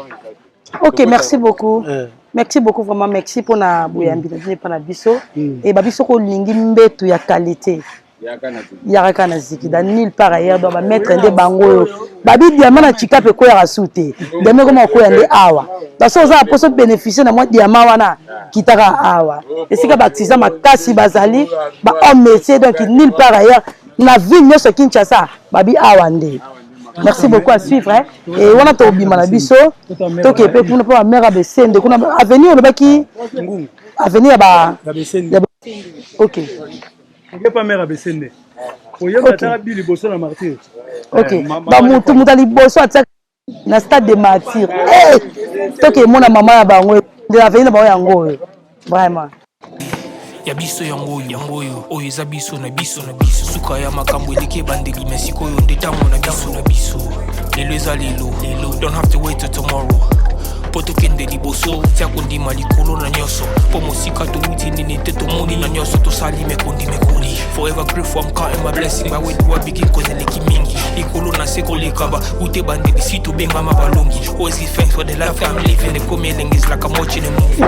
ok merci beaucoup eh. merci beaucoup vraiment merci mpona boyambi na bino epa na biso mm. e babi soki olingi mbeto ya qualité yaka kaka na zikida nil par ailleurs donc bamaître nde bango oyo babi diama na chikape ekweyaka su te diama ekoma kokwea nde awa donc soki oza na mposa obénéficie na mwa diama wana kitaka awa esika baartisan makasi bazali ba homme métier donc nil par ailleurs na ville nyonso ya kinshasa babi awa nde merci beaucoup à suivre hein. et wana tobima na biso toke mpe kuna mpo bamare ya besende kuna avenue olobaki avenue ya ba ok Oke pa mère abesende. Oyeba ataka bi liboso na martyr. Ok. Eh, ba mutu mutu liboso atia na stade de martyr. Eh! Toke mona mama ya bango nde avenue na bango yango oyo. Vraiment. Ya biso yango oyo yango oyo oyo eza biso na biso na biso suka ya makambo eleki ebandeli me sikoyo nde ntango na biso na biso. Lelo eza lelo, don't have to wait till tomorrow. Mpo tokende liboso, tia kondima likolo na nyonso. Mpo mosika towuti nini te tomoni na nyonso tosali mekondi mekoli. Forever grateful, I'm counting my blessing. By where do I begin? Cause eleki mingi. Likolo na se koleka ba ute bandeli si tobengama balongi. Always give thanks for the life I'm living. Ekomi elengi is like I'm watching a movie.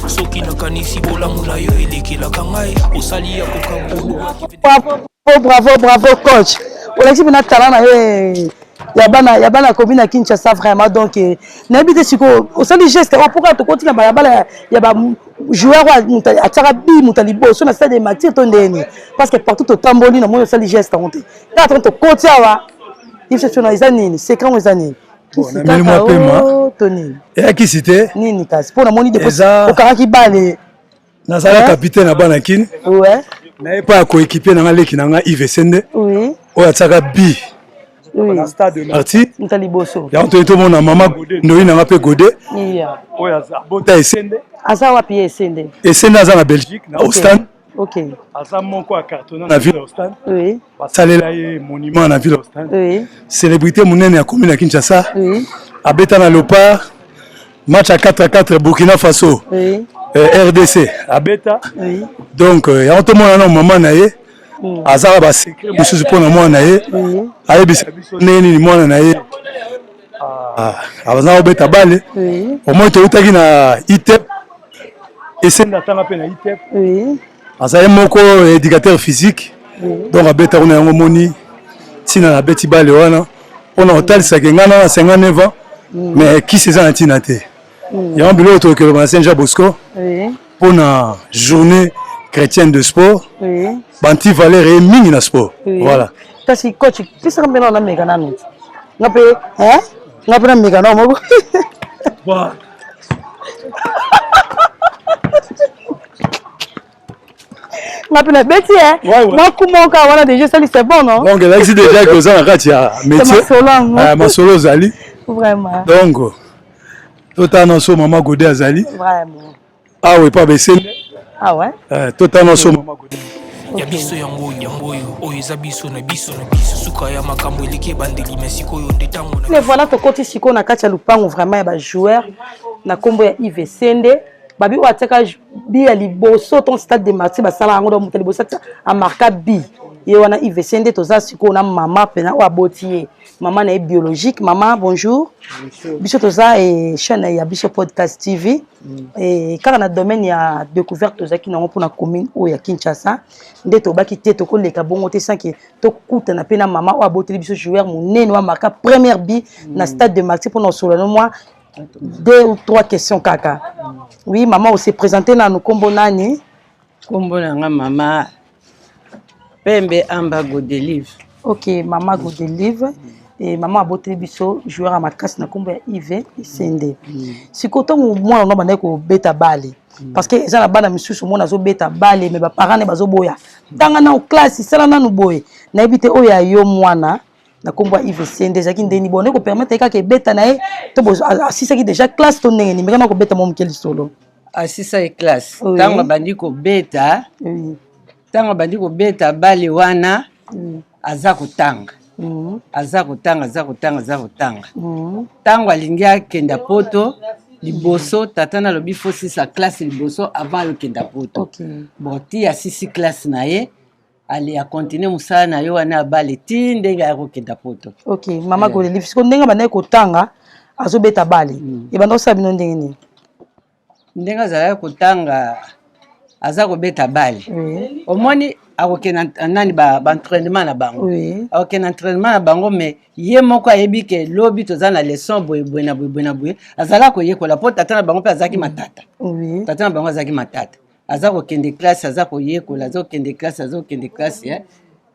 Soki nakanisi bolamu na yo elekelaka ngai, osali ya kokamwa. Bravo, bravo, bravo coach. Olakisi mpena talent na yo eh, ya bana ya bana commune ya Kinshasa vraiment donc eh, nayebi te sikoyo osali geste oyo mpoka tokoti na balabala ya, ya ba joueur oyo moto atiaka bi moto ya liboso na stade de martyr to ndeni parce que partout totamboli namoni osali geste yango te kaka ntango tokoti awa biso tuna eza nini secret yango eza nini kisi nameli mwa kaka pema. o to nini Eya kisi te. Nini kasi mpo namoni depo Eza- okangaki bale Nazala Eh? capitaine ya bana Kin. Ouais. Naye pa ya coéquipier na nga leki na nga Yves Sende. Oui. Oyo atiaka bi Oui. na stade de martyr. Moto ya liboso. Yango toye tomona mama Gode ndoyi na nga mpe Gode. Yeah. Oyo abota Esende. Aza wapi ye Esende? Esende aza na Belgique na Ok. Ostende. Ok. Aza moko ya cartonna na ville ya Ostende. Oui. Basalela ye monument na ville ya Ostende. Oui. Célébrité monene ya commune ya Kinshasa. Oui. Abeta na Léopard match à 4 à 4 Burkina Faso. Oui. RDC abeta. Oui. Donc yango tomona na mama na ye azaka ba secret mosusu mpo na mwana na ye ayebisa biso ndenge nini mwana na ye aza kobeta bale. Oui. Au moins toutaki na ITEP Esende atanga mpe na ITEP. Oui. Azali moko éducateur physique. Donc abeta kuna yango moni ntina na beti bale wana mpona kotalisaka ngai na 59 ans mais kisi eza na ntina te. Yango biloko tokeloba na Saint Jean Bosco Oui. mpona journée chrétienne de sport. Oui. Banti valeur eye mingi na sport. Oui. Voilà. Kasi coach, pesaka mpe nao nameka nanu. Nga mpe, hein? Nga mpe nameka nao moko. Voilà. Nga mpe nabeti eh. Ouais, ouais. Mwa coup moko wana déjà esali c'est bon non? Donc elakisi déjà ke oza na kati ya métier. masolo yango. Ah, masolo ozali. Vraiment. Donc totala na so mama Gode azali. Vraiment. Awa epa besende. Ah ouais? Totala na so mama Gode. Ya biso yango yango oyo oyo eza biso na biso na biso suka ya makambo eleki ebandeli me sikoyo nde ntango na Mais voilà tokoti sikoyo na kati ya lupango vraiment ya ba joueur na kombo ya Yves Sende babi oyo atiaka bi ya liboso ton stade de martyr basala yango donc moto ya liboso atia amarka bi ye wana Yves Sende. Toza sikoyo na mama pena oyo aboti ye, mama na ye biologique. Mama bonjour. Biso toza chaîne ya biso podcast TV kaka na domaine ya découverte tozalaki nango mpona commune oyo ya Kinshasa nde tobaki te tokoleka bongo te sans que tokutana mpe na mama oyo aboteli biso joueur monene oyo amarka première bi na stade de martyr mpona kosolola no mwa 2 ou 3 questions kaka. Oui mama, ose présenter nanu, kombo nani? Kombo na nga mama Pembe Amba Godelive. Ok mama Godelive, et mama aboteli biso joueur ya makasi na kombo ya Yves Esende. Sikoyo ntango mwana no bandaki kobeta bale, parce que eza na bana misusu mwana azobeta bale mais baparent ne bazoboya, tanga nanu classe, sala nanu boye, nayebi te oyo ya yo mwana na kombo ya Yves Sende ezalaki ndeni bon ndeko permettre ye kaka ebeta na ye to asisaki déjà classe to ndenge nini? Mekana kobeta mwa moke lisolo. Asisaki classe. Oui. Ntango abandi kobeta, Oui. ntango abandi kobeta bale wana aza kotanga. Aza kotanga, aza kotanga, aza kotanga. Ntango alingi akenda poto liboso, tata nalobi fo sisa classe liboso avant ayokenda poto. Ok. Bon ti asisi classe na ye, ale akontinue mosala na ye wana ya bale ti ndenge aya kokenda poto. Ok mama Godelive, sikoyo ndenge abandaki kotanga azobeta bale ebanda kosala bino ndenge nini? Ndenge azalaki kotanga aza kobeta bale. Oui. Omoni akokende nani ba entraînement na bango. Oui. Akokende entraînement na bango mais ye moko ayebi ke lobi toza na leçon boye boye na boye boye na boye, azalaki koyekola mpo tata na bango mpe azalaki matata. Oui. Tata na bango azalaki matata. Aza kokende classe, aza koyekola, aza kokende classe, aza kokende classe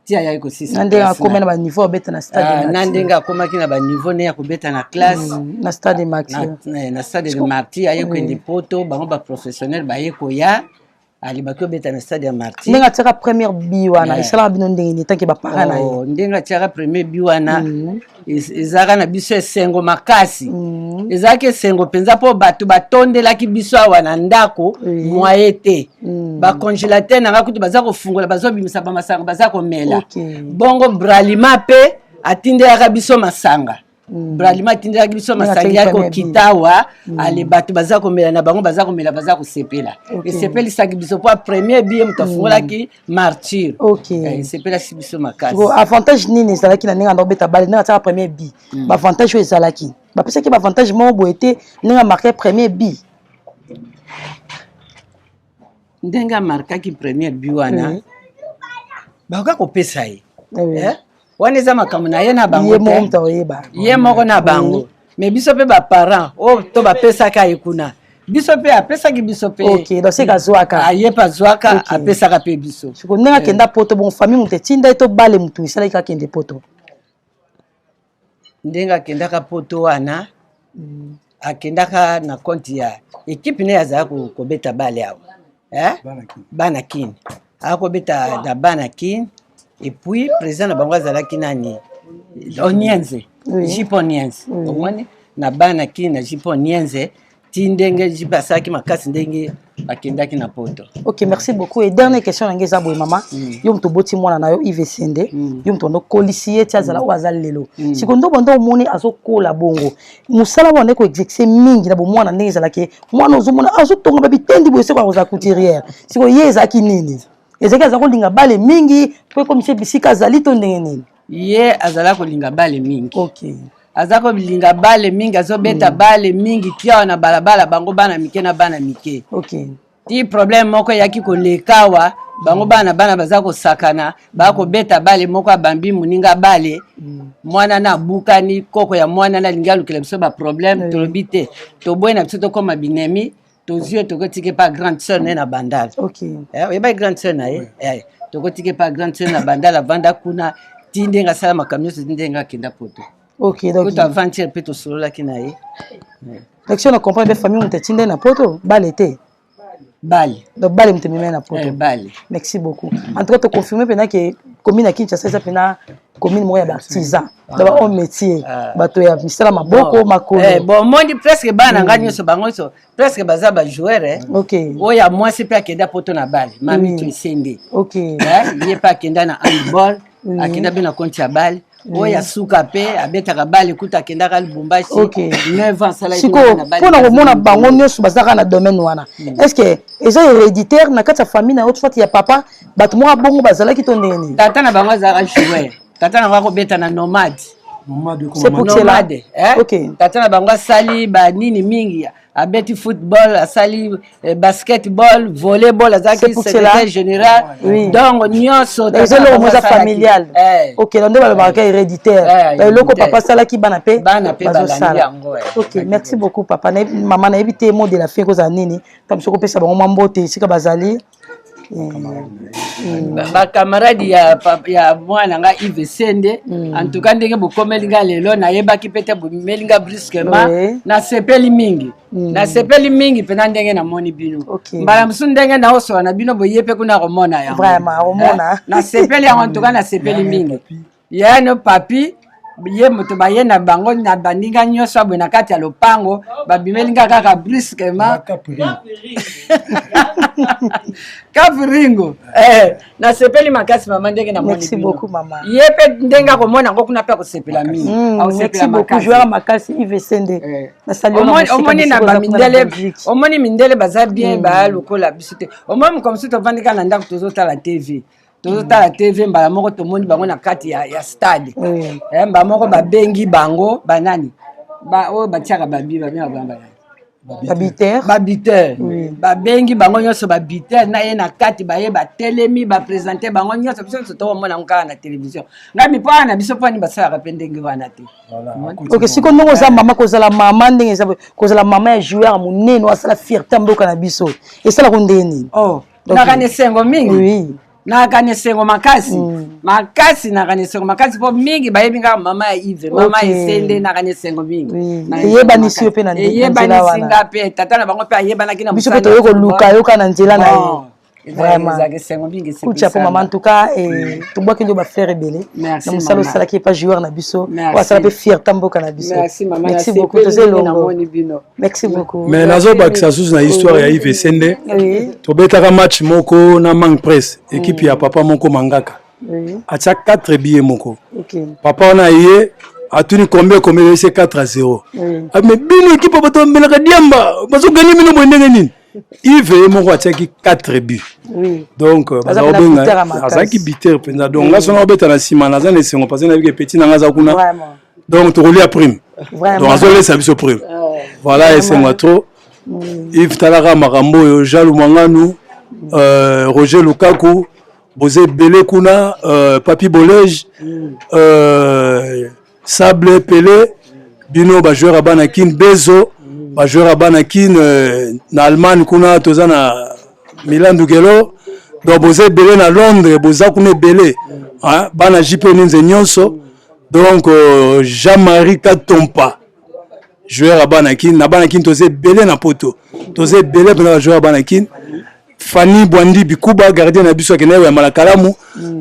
ti ayaki kosisa Na ndenge classe akomi na na baniveau abeta na stade Ah, de na martyr. ndenge akomaki na baniveau ne ya kobeta na classe Na stade de martyr. Na stade de martyr aye kokende poto, bango baprofessionnel baye koya alibaki obeta na stade ya martyr. Ndenge atiaka première bi wana esalaka bino ndenge nini tanke baparent na ye? Oh, ndenge atiaka premier bi wana ezalaka na biso esengo makasi. Ezalaki esengo mpenza mpo bato batondelaki biso awa na ndako mwaye te. Bacongélateur na nga kutu baza kofungola, bazobimisa bamasanga, baza komela. Ok. Bongo bralima mpe atindelaka biso masanga. Mm. Bralima atindelaki biso masanga ya kokita awa mm. ale bato baza komela na bango baza komela baza kosepela okay. esepelisaki biso mpo premier biye moto mm. afungolaki mm. martyr okay. Eh, esepelaki biso makasi avantage nini ezalaki na ndenge anda obeta bale ndenge atiaka premier bi mm. baavantage oyo ezalaki bapesaki baavantage moko boye te ndenge amarke premier bi ndenge amarkaki premier bi wana mm. bakoka kopesa ye mm. eh? wana eza makambo na ye na bango te ye moko na bango me biso mpe baparent oyo oh, to bapesaka ye kuna biso mpe apesaki biso mpe okay, donc seka azwaka aye mpe azwaka okay. apesaka mpe biso siko ndenge akenda eh. poto bon famille moto etinda ye to bale motu esalaki akende poto ndenge akendaka poto wana mm. akendaka na compte ya ekipe naye azalaka kobeta bale awa eh? bana kin akobeta na bana kin epuis président na bango azalaki nani onienze oui. jipe onienze oui. omoni na bana kin na jipe onienze ti ndenge jipe asalaki makasi ndenge bakendaki na poto ok merci beaucoup et dernière question na ngai eza boye mama mm. yo moto oboti mwana na yo Yves Sende mm. yo moto bando okolisi ye ti azala mm. oyo aza lelo mm. sikoyo ndo bando omoni azokola bongo mosala wana ko exercer mingi na bomwana ndenge ezalaki mwana ozomona azotonga ba bitendi boye seko akozala couturière sikoyo ye ezalaki nini ezalaki aza kolinga bale mingi mpo ekomisa bisika azali to ndenge nini ye azala kolinga bale mingi okay. aza kolinga bale mingi azobeta mm. bale mingi tiawa na balabala bango bana mike na bana mike okay. ti problème moko eyaki koleka awa bango mm. bana bana baza kosakana bakobeta bale moko abambi moninga bale mm. mwana na abukani koko ya mwana na alingi alukela biso baproblème mm. tolobi te toboyi na biso tokóma binemi tozwi ye tokotiki epa grande sœur na ye na bandal okay. eh, oyebaki grande sœur na ye eh, tokotiki epa grande sœur na bandal avanda kuna ti ndenge asala makambo nyonso ti ndenge akenda poto okay, donc kutu avant-hier mpe tosololaki na ye donc si on a comprend bien famille moto atinda ye na poto bale te bale donc bale moto emema ye na poto eh, bale merci beaucoup en tout cas toconfirme mpena ke commune ya kinshasa eza mpena commune moko ya baartisan ah. ba homme métier ah. bato ya misala maboko makolo eh, bon omoni presque bana ngai nyonso bango nyonso presque baza bajoueur eh. oyo ya mwasi mpe akenda poto na bale mami mm. toesende eh, ye mpe akenda na handball akenda mpe na konti ya bale oyo ya suka mpe abetaka bale kuta akendaka lubumbashi 9 ans asalaki sikoyo mpo na komona bango nyonso bazalaka na domaine wana mm. est ce que eza héréditaire na kati ya famille na yo soit ya papa bato moko bongo bazalaki to ndenge nini tata na bango azalaka joueur tata na bango akobeta na nomade nomade eh? okay. tata na bango asali banini mingi abeti football asali eh, basketball volleyball azalaki secrétaire général oui. donc nyonso eza eloko moko eza familial eh. ok nde balobaka héréditaire eh, eloko papa asalaki bana mpe bazosala ok merci beaucoup papa mama nayebi te mot de la fin ekozala nini ntango soki opesa bango mwa mbote esika bazali Bakamaradi ya, ya mwana nga Yves Sende mm. en tout cas ndenge bokomeli nga lelo nayebaki mpe te bomeli nga brusquement oui. nasepeli mingi mm. nasepeli mingi mpena ndenge namoni bino okay. mbala mosusu ndenge naosola na bino boye mpe kuna komona yango eh, nasepeli yango en tout cas nasepeli mingi Yaya no papi ye moto baye na bango na baninga nyonso aboye na kati ya lopango babimeli nga kaka brusquement kapuringo eh, nasepeli makasi mama ndenge namoni ye mpe ndenge akomona yango kuna mpe akosepela mingi mm, akosepela makasi Yves Sende eh. Omoni na bamindele omoni mindele baza bien mm. baya lokola biso te omoni mokomosusu tovandi kaka na ndako tozotala tv tozotala tv mbala moko tomoni bango na kati ya, ya stade mm. eh, mbala moko babengi bango banani ba, oyo batiaka babi babengaka bango banani babiteur babiteur oui. babengi bango nyonso babiteur na ye na kati baye batelemi bapresente bango nyonso biso nyonso tokomona yango kaka na télévision ngai mipo wana na biso mpo ani basalaka mpe ndenge wana te ok sikoyo ndenge oza mama kozala mama ndenge eza kozala mama ya joueur ya monene oyo asala fierté ya mboka na biso esalako ndenge nini oh. naka na esengo mingi oui. naka na esengo makasi mm. makasi naka na esengo makasi mpo mingi bayebi ngaka mama ya Yves mama okay. Esende naka na esengo mingi oui. eyebanisi yo mpe na nzela wana mpe tata na bango mpe ayebanaki na biso mpe toye koluka yoka na nzela na ye vraiment kucha po mama en tout cas eh, tobwaki nde bafleur ebele na mosala osalaki epa joueur na biso oyo asala mpe fierté mboka na biso merci beaucoup toza elongo merci beaucoup mais nazobakisa susu na histoire ya Yves Sende tobetaka match moko na Mangue Presse équipe ya papa moko mangaka atia 4 billets moko papa wana ye Atuni combien combien c'est 4 à 0. Ah, mais bino équipe bato bamelaka diamba bazoganye bino boye ndenge nini? Yves ye moko atiaki 4 buts. Donc euh, Aza pena baza buteur ya makasi. azalaki buteur mpenza. Donc nga sona obeta na nsima naza na esengo parce que nayebi ke petit na nga aza kuna. Vraiment. Donc tokolia prime. Vraiment. Donc azolesa biso prime. Voilà esengo ya trop. Yves talaka makambo oyo Jean Lumanganu, euh, Roger Lukaku, boza ebele kuna euh, Papi Bolege, euh, Sable Pele, bino ba joueur ya bana Kin, Bezo, ba joueur ya bana Kin euh, na Allemagne kuna toza na Milan Dugelo. Donc boza ebele na Londres, boza kuna ebele. Hein, bana JP Ninze nyonso. Donc euh, Jean-Marie Katompa joueur ya bana Kin, na bana Kin toza ebele na poto. Toza ebele mpenza ba joueur ya bana Kin. Fanny Bwandi Bikuba gardien na biso akendaki koyamba na kalamu.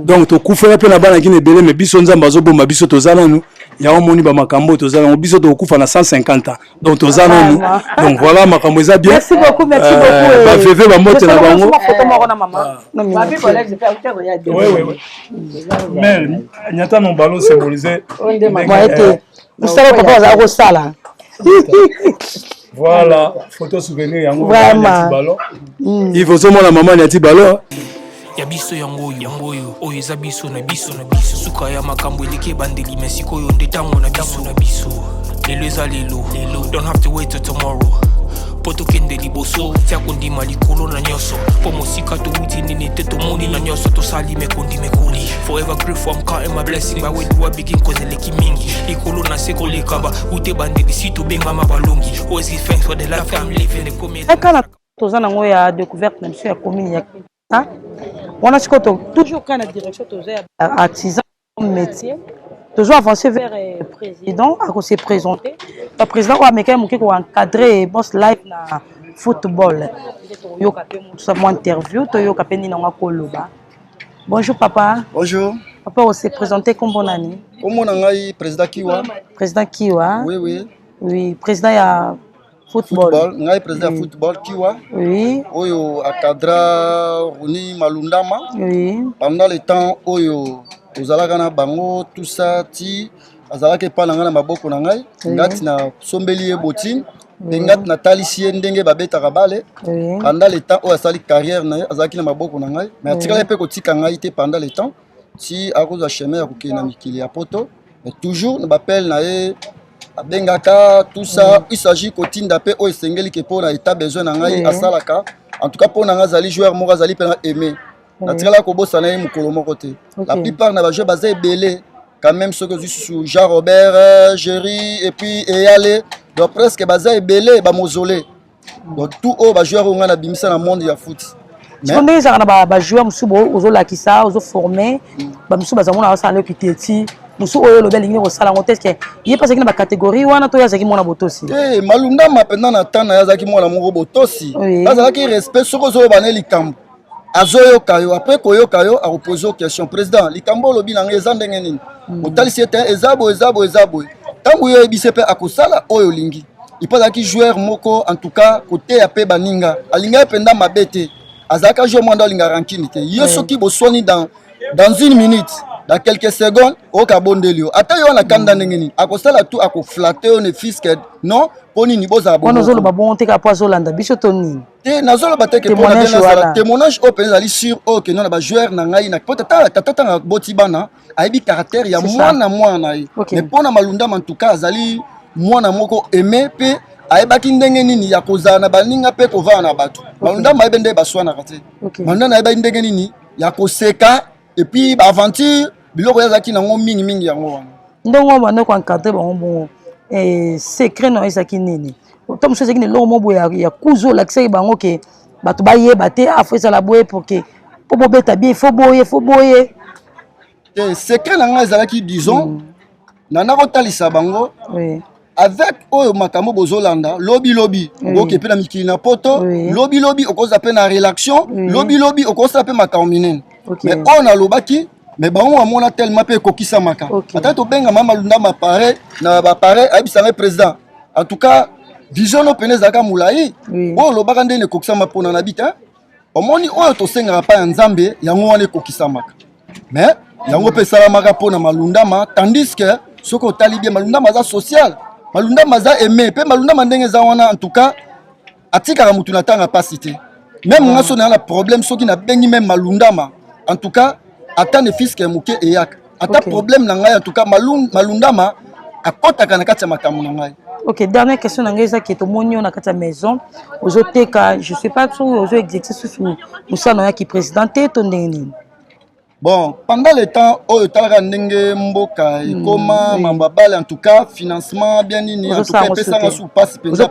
Donc tokufela mpe na bana Kin ebele mais biso Nzambe azobomba biso toza nanu. Yango moni ba makambo oyo toza nango biso tokokufa na 150 ans. Donc toza nanu. Donc voilà makambo eza bien. Merci beaucoup, merci Euh, beaucoup. Ba veve ba mbote na bango. Photo moko na mama. Na Papi miniature. Bolege mpe auta koya Oui, oui, oui. Mais nyata no ballon symbolisé. Moyen te. Mosala oyo papa azala kosala. Voilà, photo souvenir yango. Vraiment. Nyati ballon. Yves ozomona mama nyati ballon. Ya biso yango oyo yango oyo oyo eza biso na biso na biso suka ya makambo eleki ebandeli me sikoyo nde ntango na biso na biso lelo eza lelo lelo don't have to wait till tomorrow mpo tokende liboso tia kondima likolo na nyonso mpo mosika towuti nini te tomoni na nyonso tosali mekondi mekoli forever grateful I'm counting my blessing by where do I begin cause eleki mingi likolo na se koleka ba ute bandeli si tobengama balongi always give thanks for the life I'm living ekomi Eka na toza nango ya découverte na biso ya commune ya Kinshasa. Wana sikoyo to toujours kaka na direction toza ya artisan métier. Tozo avancer vers eh, président ako se présenter. Ba président oyo amekaki moke ko encadrer boss live na football. Nde tokoyoka mpe motu mwa interview toyoka mpe nini yango akoloba. Bonjour papa. Bonjour. Papa o se présenter kombo nani? Kombo na ngai président Kiwa. Président Kiwa. Oui oui. Oui, président ya football. Football, ngai président ya football Kiwa. Oui. Oyo akadra Roni Malundama. Oui. Pendant le temps oyo tozalaka na bango tout ça ti azalaki epai na ngai na maboko na ngai Oui. ngati na sombeli ye botine mpe Oui. ngati natalisi ye ndenge babetaka bale Oui. pendant le temps oyo asali carrière na ye azalaki na maboko na ngai mais Oui. atikali mpe kotika ngai te pendant le temps ti akozwa chemin ya kokende na mikili ya poto mais toujours na bapele na ye abengaka tout ça il s'agit kotinda mpe oyo esengeli ke mpo na état besoin na ngai Oui. asalaka en tout cas mpo na ngai azali joueur moko azali mpe na aimé Oui. natikalaka kobosana ye mokolo moko te Ok. la plupart na bajoueur baza ebele quand même soki ozwi susu Jean Robert euh, Jerry et puis Eyale donc presque baza ebele bamozole donc tout oyo bajoueur oyo ngai nabimisa na monde ya foot siko ndenge ezalaka na bajoueur mosusu bo ozolakisa ozoforme bamosusu baza mona basala noki te ti mosusu oyo olobi alingi kosala yango te eske ye mpe azalaki na bacatégorie wana to ye azalaki mwana botosi te malundama mpenza na temps na ye azalaki mwana moko botosi Oui. azalaki respect soki ozoloba ne likambo azoyoka yo après koyoka yo akopose yo question président likambo olobi na ngai eza ndenge nini otalisi ye te eza boye eza boye eza boye ntango yo oyebisi ye mpe akosala oyo olingi ipo azalaki joueur moko en tout cas koteya mpe baninga alingaki mpenza mabe te azalaka joueur moko nde alinga rankine te ye soki boswani dans, dans une minute dans quelques secondes oyoka abondeli yo ata yo wana kanda ndenge nini akosala tout akoflate yo ne fiske non mpo nini bozala wana bomoko ozoloba bongo te kaka mpo azolanda biso to nini te nazoloba te ke mpo na Témoignage bien nazala wana. témoignage oyo mpenza ezali sur oyo kendo na bajoueur na ngai na po tata tata ntango aboti bana ayebi caractère ya C'est ça. mwana mwana na ye Ok. mais mpo na malundama en tout cas azali mwana moko aimé mpe ayebaki ndenge nini ya kozala na baninga mpe kovanda na bato malundama ayebi nde baswanaka te Ok. malundama ayebaki ndenge nini ya koseka et puis baaventure biloko oyo azalaki nango mingimingi yango wana ndenge oyo banda koencadre bango bongo eh, secret na yo ezalaki nini to mosusu ezalaki na eloko moko boye ya- ya kuzu olakisaki bango ke bato bayeba te afo ezala boye po ke mpo bobeta bien fo boye fo boye te secret na ngai ezalaki disons nanda kotalisa bango oui. avec oyo makambo bozolanda lobi lobi okoki mpe na mikili na poto Oui. lobi lobi okozala mpe na relaxation Oui. lobi lobi okosala mpe makambo minene Ok. mais oyo nalobaki mais bango bamona tellement mpe ekokisamaka Ok. ata tobengama malunda mapareil na bapareil ayebisa ngai président en tout cas vision no pene ezalaka molai Oui. oyo olobaka ndenge ekokisama mpona na bi te omoni oyo tosengaka mpa ya nzambe yango wana ekokisamaka mais yango mpe esalamaka mpona malundama tandis que Soki otali bien, Malundama aza social, Malundama aza aimé, mpe Malundama ndenge eza wana, en tout cas atikaka mutu na tanga pasi te. Même nga so na na problème, soki nabengi même Malundama, en tout cas ata ne fiske ya moke eyaka, ata problème na ngai, en tout cas Malundama akɔtaka na kati ya makambo na ngai. Ok, dernière question na ngai eza ke tomoni yo na kati ya maison ozoteka, je sais pas soki ozo exercer susu mosala na yo ya ki président te to ndenge nini? Bon, pendant le temps oyo talaka ndenge mboka ekoma, mambo ya bale, en tout cas financement bien nini, en tout cas epesanga su mpasi mpenza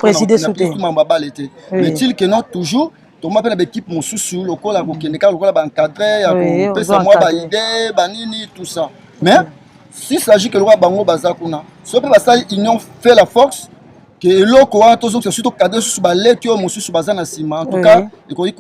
mambo ya bale te. Mais til que non, toujours toma mpe na baéquipe mosusu lokola kokende kaka lokola baencadre ya kopesa mwa baidée banini, tout ça. Mais si s'agit que lokola bango baza kuna, so mpe basali union fait la force, ke eloko wana tozokisa surtout cadre susu, baleki oyo mosusu baza na nsima, en tout cas ekoki.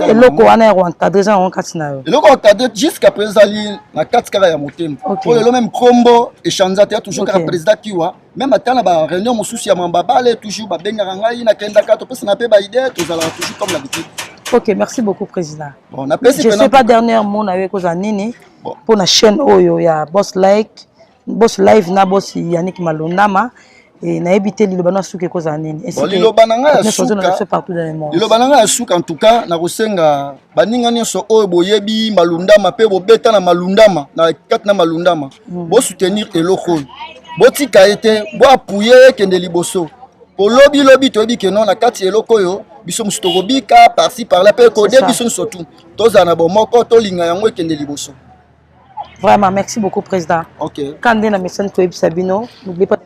Eloko wana ya koencadre eza yango kati na yo? Eloko encadre jusqu'à présent ezali na kati kaka ya motema, po lelo même kombo echanza te, ya toujours kaka président Kiwa. Même ata na baréunion mosusu ya mamba bale, toujours babengaka ngai, nakendaka, topesana mpe baidée, tozalaka toujours comme l'habitude. Ok, merci beaucoup, président. Bon, napesi Je sais pas, dernier mot na yo ekozala nini mpo na chaîne oyo ya Boss Like, Boss Live na Boss Yannick Malondama? Nayebi te, liloba na suka ekozala nini? Liloba na ngai ya suka, liloba na ngai ya suka, en tout cas nakosenga baninga nyonso oyo boyebi Malundama mpe bobeta na Malundama, na kati na Malundama, bosoutenir eloko oyo, botika ye te, boappuyer, ekende liboso. Po lobi lobi toyebi ke non, na kati ya eloko oyo biso mosusu tokobika par-ci par-là mpe ekode biso nyonso tu tozala na bomoko, tolinga yango ekende liboso. Vraiment, merci beaucoup, président. Ok. Quand na mesani koyebisa bino, n'oubliez pas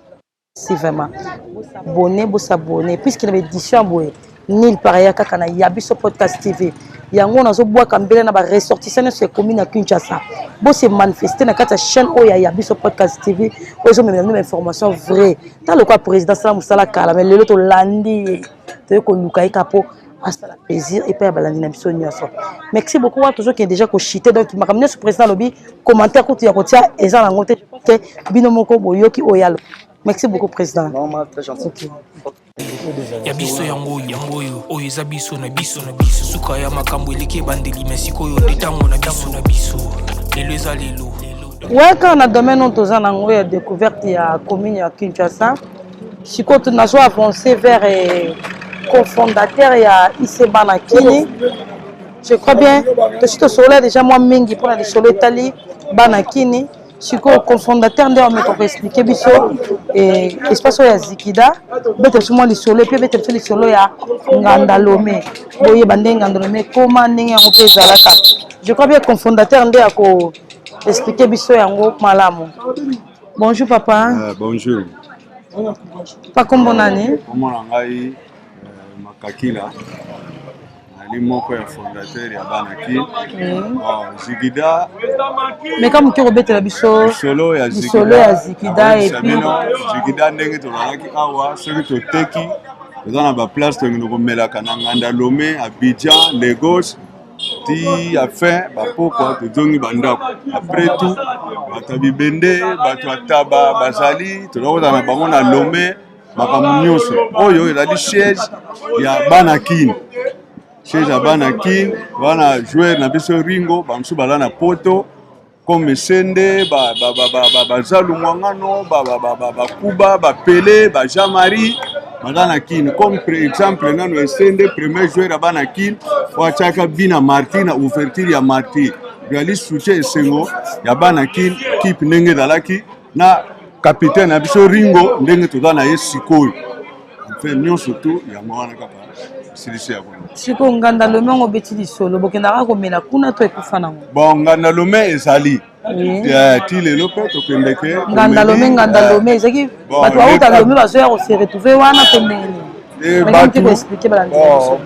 si vraiment bos'abonner, bos'abonner, puisque na baédition boye nil par ailleurs kaka na Ya Biso Podcast TV. Yango nazobwaka mbele na baressortissant nyonso ekomi na Kinshasa, bose manifeste na kati ya chaîne oyo ya Ya Biso Podcast TV oyo ezomemela bino bainformation vrai. Ta lokola président asala mosala kala, mais lelo tolandi ye, toye koluka ye ka mpo asala plaisir epai ya balandi na biso nyonso. Merci beaucoup. Wana tozokende déjà koshite, donc makambo nyonso président alobi, commentaire kutu ya kotia eza nango te te, bino moko boyoki oyo alobi. Merci beaucoup, président. Normal, très gentil. Okay. Ya biso yango oyo, yango oyo, oyo eza biso na biso na biso. Suka ya makambo eleki ebandeli, me sikoyo nde ntango na biso na biso. Lelo eza lelo. Ouais, kaka na domaine oyo toza nango ya découverte ya commune ya Kinshasa, sikoyo nazo avance vers cofondateur ya IC Bana Kini. Je crois bien tosi tosolola déjà mwa mingi mpona lisolo etali Bana Kini. Sikoyo cofondateur nde ameka koexpliquer biso espace oyo ya Zikida, bete biso mwa lisolo, et puis bete biso lisolo ya Nganda Lome, boyeba ndenge Nganda Lome ekoma, ndenge yango mpe ezalaka. Je crois bien cofondateur nde ako expliquer biso yango malamu. Bonjour, papa. Bonjour. Pa, kombo nani? Kombo na ngai Makakila, nali moko ya fondateur ya Bana Kin. Bon, Zigida. Meka moke kobetela biso lisolo ya lisolo ya Zikida et puis bino Zigida, ndenge tozalaki awa, soki toteki, toza na baplace tokende komelaka na Nganda Lome, Abidjan, Lagos, ti ya fin bapokwa tozongi bandako. Après tout, bato ya bibende, bato ya taba bazali, toza kozala na bango na Lome. Makambo nyonso oyo ezali siège ya Bana Kine, siège ya Bana Kine wana. Joueur na biso Ringo, bamosusu baza na poto comme Sende, baza Lungwangano, bakuba, bapele, ba Jean Marie baza na Kine. Comme par exemple nano Esende, premier joueur ya Bana Kine oyo atiaka bina Martyr na ouverture ya Martyr, ezali soutien, esengo ya Bana Kine kipe ndenge ezalaki na capitaine na biso Ringo, ndenge toza na ye sikoyo. Enfin, nyonso tu yango wana kaka silisi ya koloba. Sikoyo Nganda Lome yango, obeti lisolo, bokendaka komela kuna to ekufa nango? Bon, Nganda Lome ezali ti lelo mpe tokendeke. Nganda Lome, Nganda Lome ezalaki bato bauta Lome bazoya kose retrouver wana to ndenge nini?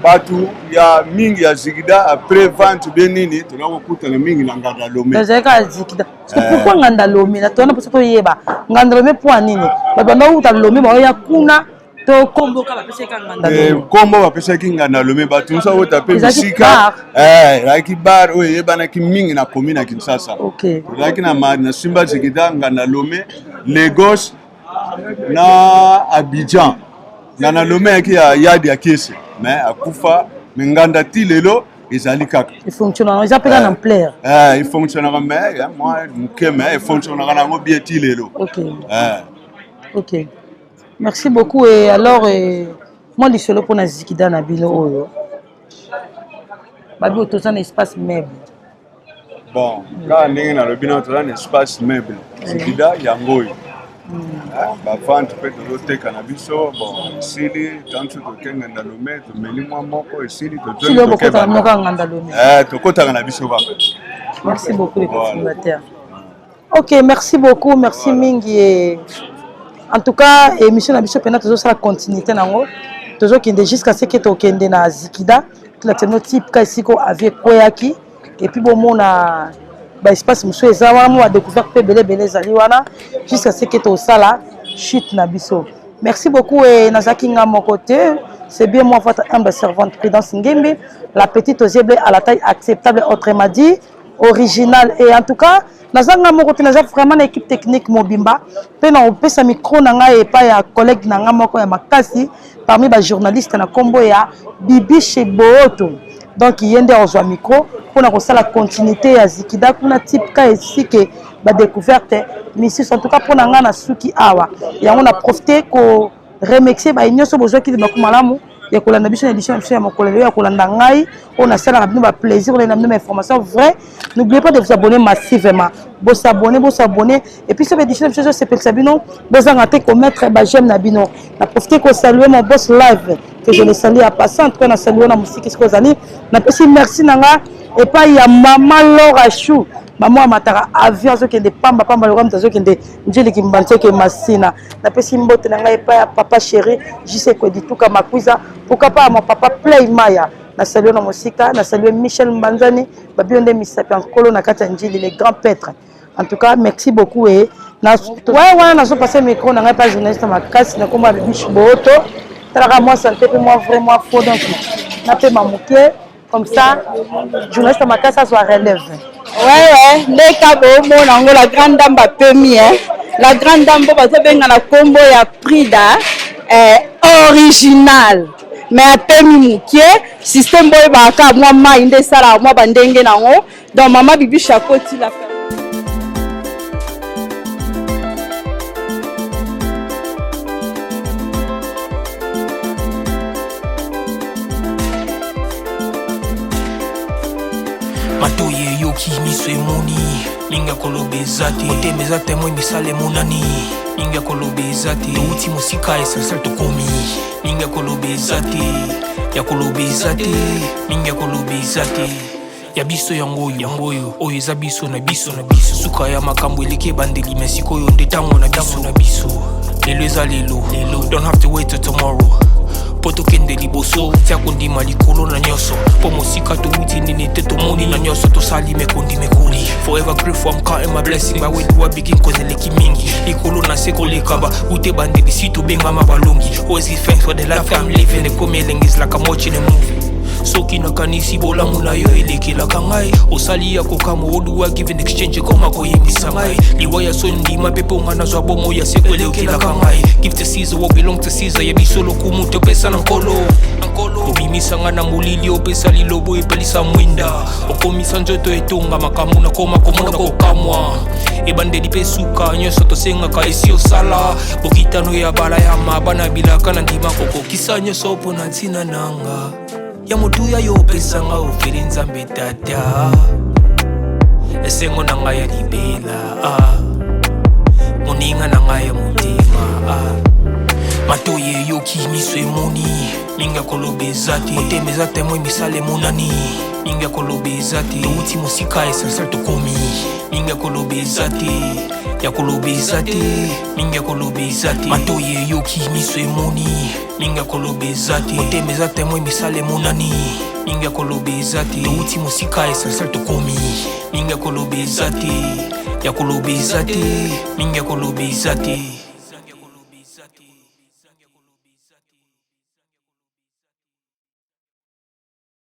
Bato ya mingi ya Zigida, après vente be nini, toza kokutana mingi na Nganda Lome. Ezalaki kaka Zigida. Pourquoi Nganda Lome? Na tona mposa toyeba Nganda Lome mpo nini bato banda outa Lome baoya kuna, to kombo ka bapesaki Nganda Lome? Kombo bapesaki Nganda Lome, bato nyonso awuta mpe bisika. Ezalaki bar oyo eyebanaki mingi na commune ya Kinshasa. Tozalaki na Simba Zigida, Nganda Lome, Lagos na Abidjan. Nganda Lome ayaki ya yadi ya kese, mais akufa, mais nganda ti lelo. Ezali kaka. Efonctionnaka, eza mpe kaka na ampleur. Eh, efonctionnaka mais ya mwa moke, mais efonctionnaka nango bien ti lelo. Ok. Ok. Merci beaucoup. Et alors, mwa lisolo mpona zikida na bino oyo. Babi oyo toza na espace meuble. Bon, kaka ndenge nalobi nano, toza na espace meuble zikida yango oyo. Bavente mpe tozoteka na biso. Bon, esili tanso toke Nganda Lome, tomeli mwa moko, esili. Sili oyo bokotaka moko ya Nganda Lome. Tokotaka na biso kaka. Merci beaucoup les consommateurs. Ok, merci beaucoup, merci mingi. Et en tout cas, émission na biso pena tozosala continuité nango. Tozokende jusqu'à ce que tokende na Zikida, tolakisa bino type ka esika oyo avion ekweyaki, et puis bomona ba espace mosusu eza wana, mo ba découverte mpe ebele ebele ezali wana, jusqu'à ce que tosala chute na biso. Merci beaucoup. Et nazalaki nga moko te, c'est bien moi, votre humble servante Prudence Ngembe, la petite aux yeux bleus à la taille acceptable, autrement dit original. Et en tout cas, naza nga moko te, naza vraiment na équipe technique mobimba, mpe na kopesa micro na ngai epai ya collègue na ngai moko ya makasi parmi bajournaliste na nkombo ya Bibi Shebooto. Donc ye nde akozwa micro mpona kosala continuité ya Zikida kuna, type ka esike badécouverte misusu. En tout cas, mpona ngai na suki awa yango, na profite ko remercier baye nyonso bozwaki libaku malamu ya kolanda biso na édition na biso ya mokolo lelo, ya kolanda ngai oyo nasalaka bino baplaisir, olenda bino bainformation vrai. N'oubliez pas de vous abonner massivement, bosabonner, bosabonner. Et puis soki édition na biso ezosepelisa bino, bozanga te komettre baj'aime na bino. Na profite kosaluer mon boss live, que je le salue en passant. En tout cas, na salue na mosiki soki ozali. Napesi merci na nga epai ya mama Laura Chou, mama amataka avion, azokende pamba pamba lokola moto azokende Njeliki Mbantieke Masina. Napesi mbote na ngai epai ya papa chéri Jise Kwedituka Makwiza, pourquoi pas mon papa Play Maya, na salue na mosika. Na salue Michel Mbanzani, babio nde misapi ya nkolo na kati ya Njili, les grands pêtres. En tout cas, merci beaucoup. Et na ouais wana nazopase micro na ngai pa journaliste makasi na kombo ya Bibiche Booto. Talaka mwa santé mpe mwa vrai, mwa faux, donc napema moke comme ça journaliste makasi azwa relève. Ouais, ndeka bomona yango, la grande dame bapemi, hein? La grande dame mpo bazobenga na nkombo ya Prida, original, mais apemi mokie. Système boyebaka kaka mwa mai nde esalaka mwa bandenge nango. Donc mama Bibisha akoti la. Matoi eyoki, miso emoni, mingi ya koloba eza te. Motema eza témoin, misala emonani, mingi ya koloba eza te. Touti mosika, essentiel tokomi, mingi ya koloba eza te, ya koloba eza te, mingi ya koloba eza te. Ya biso yango oyo, yango oyo, oyo eza biso na biso na biso. Suka ya makambo eleki ebandeli, me sikoyo nde ntango na biso na biso. Lelo eza lelo lelo, don't have to wait till tomorrow mpo tokende liboso. Tia kondima likolo na nyonso, mpo mosika towuti nini te, tomoni na nyonso tosali mekondi mekoli. Forever grateful, I'm counting my blessing. By where do I begin? Cause eleki mingi likolo na se koleka ba ute bandeli si tobengama balongi. Always give thanks for the life I'm living. Ekomi elengi, is like I'm watching a movie. Soki nakanisi bolamu na yo elekelaka ngai, osali ya kokamwa. Oduwa give in exchange, ekoma koyembisa ngai liwa ya soni. Ndima mpe mpo nga nazwa bomo ya seko, eleokelaka ngai. Give to Caesar what belong to Caesar. Ya biso lokumu topesa na Nkolo. Obimisa nga na molili, opesa lilobo, epelisa mwinda, okomisa nzoto etonga makambo nakoma komona kokamwa. Ebandeli mpe suka, nyonso tosengaka esi osala. Bokitano ya bala ya mabana bilaka na ndima kokokisa nyonso mpo na ntina nanga ya motuya yo opesanga ofeli. Nzambe Tata, esengo na ngai ya libela, ah. Moninga na ngai ya motema, ah. Matoi eyoki, miso emoni, mingi ya koloba eza te. Motema eza témoin, misala emonani, mingi ya koloba eza te. Touti mosika, essentiel tokomi, mingi ya koloba eza te, ya koloba eza te, mingi ya koloba eza te. Matoi eyoki, miso emoni, mingi ya koloba eza te. Motema eza témoin, misala emonani, mingi ya koloba eza te. Touti mosika, essentiel tokomi, mingi ya koloba eza te, ya koloba eza te, mingi ya koloba eza te.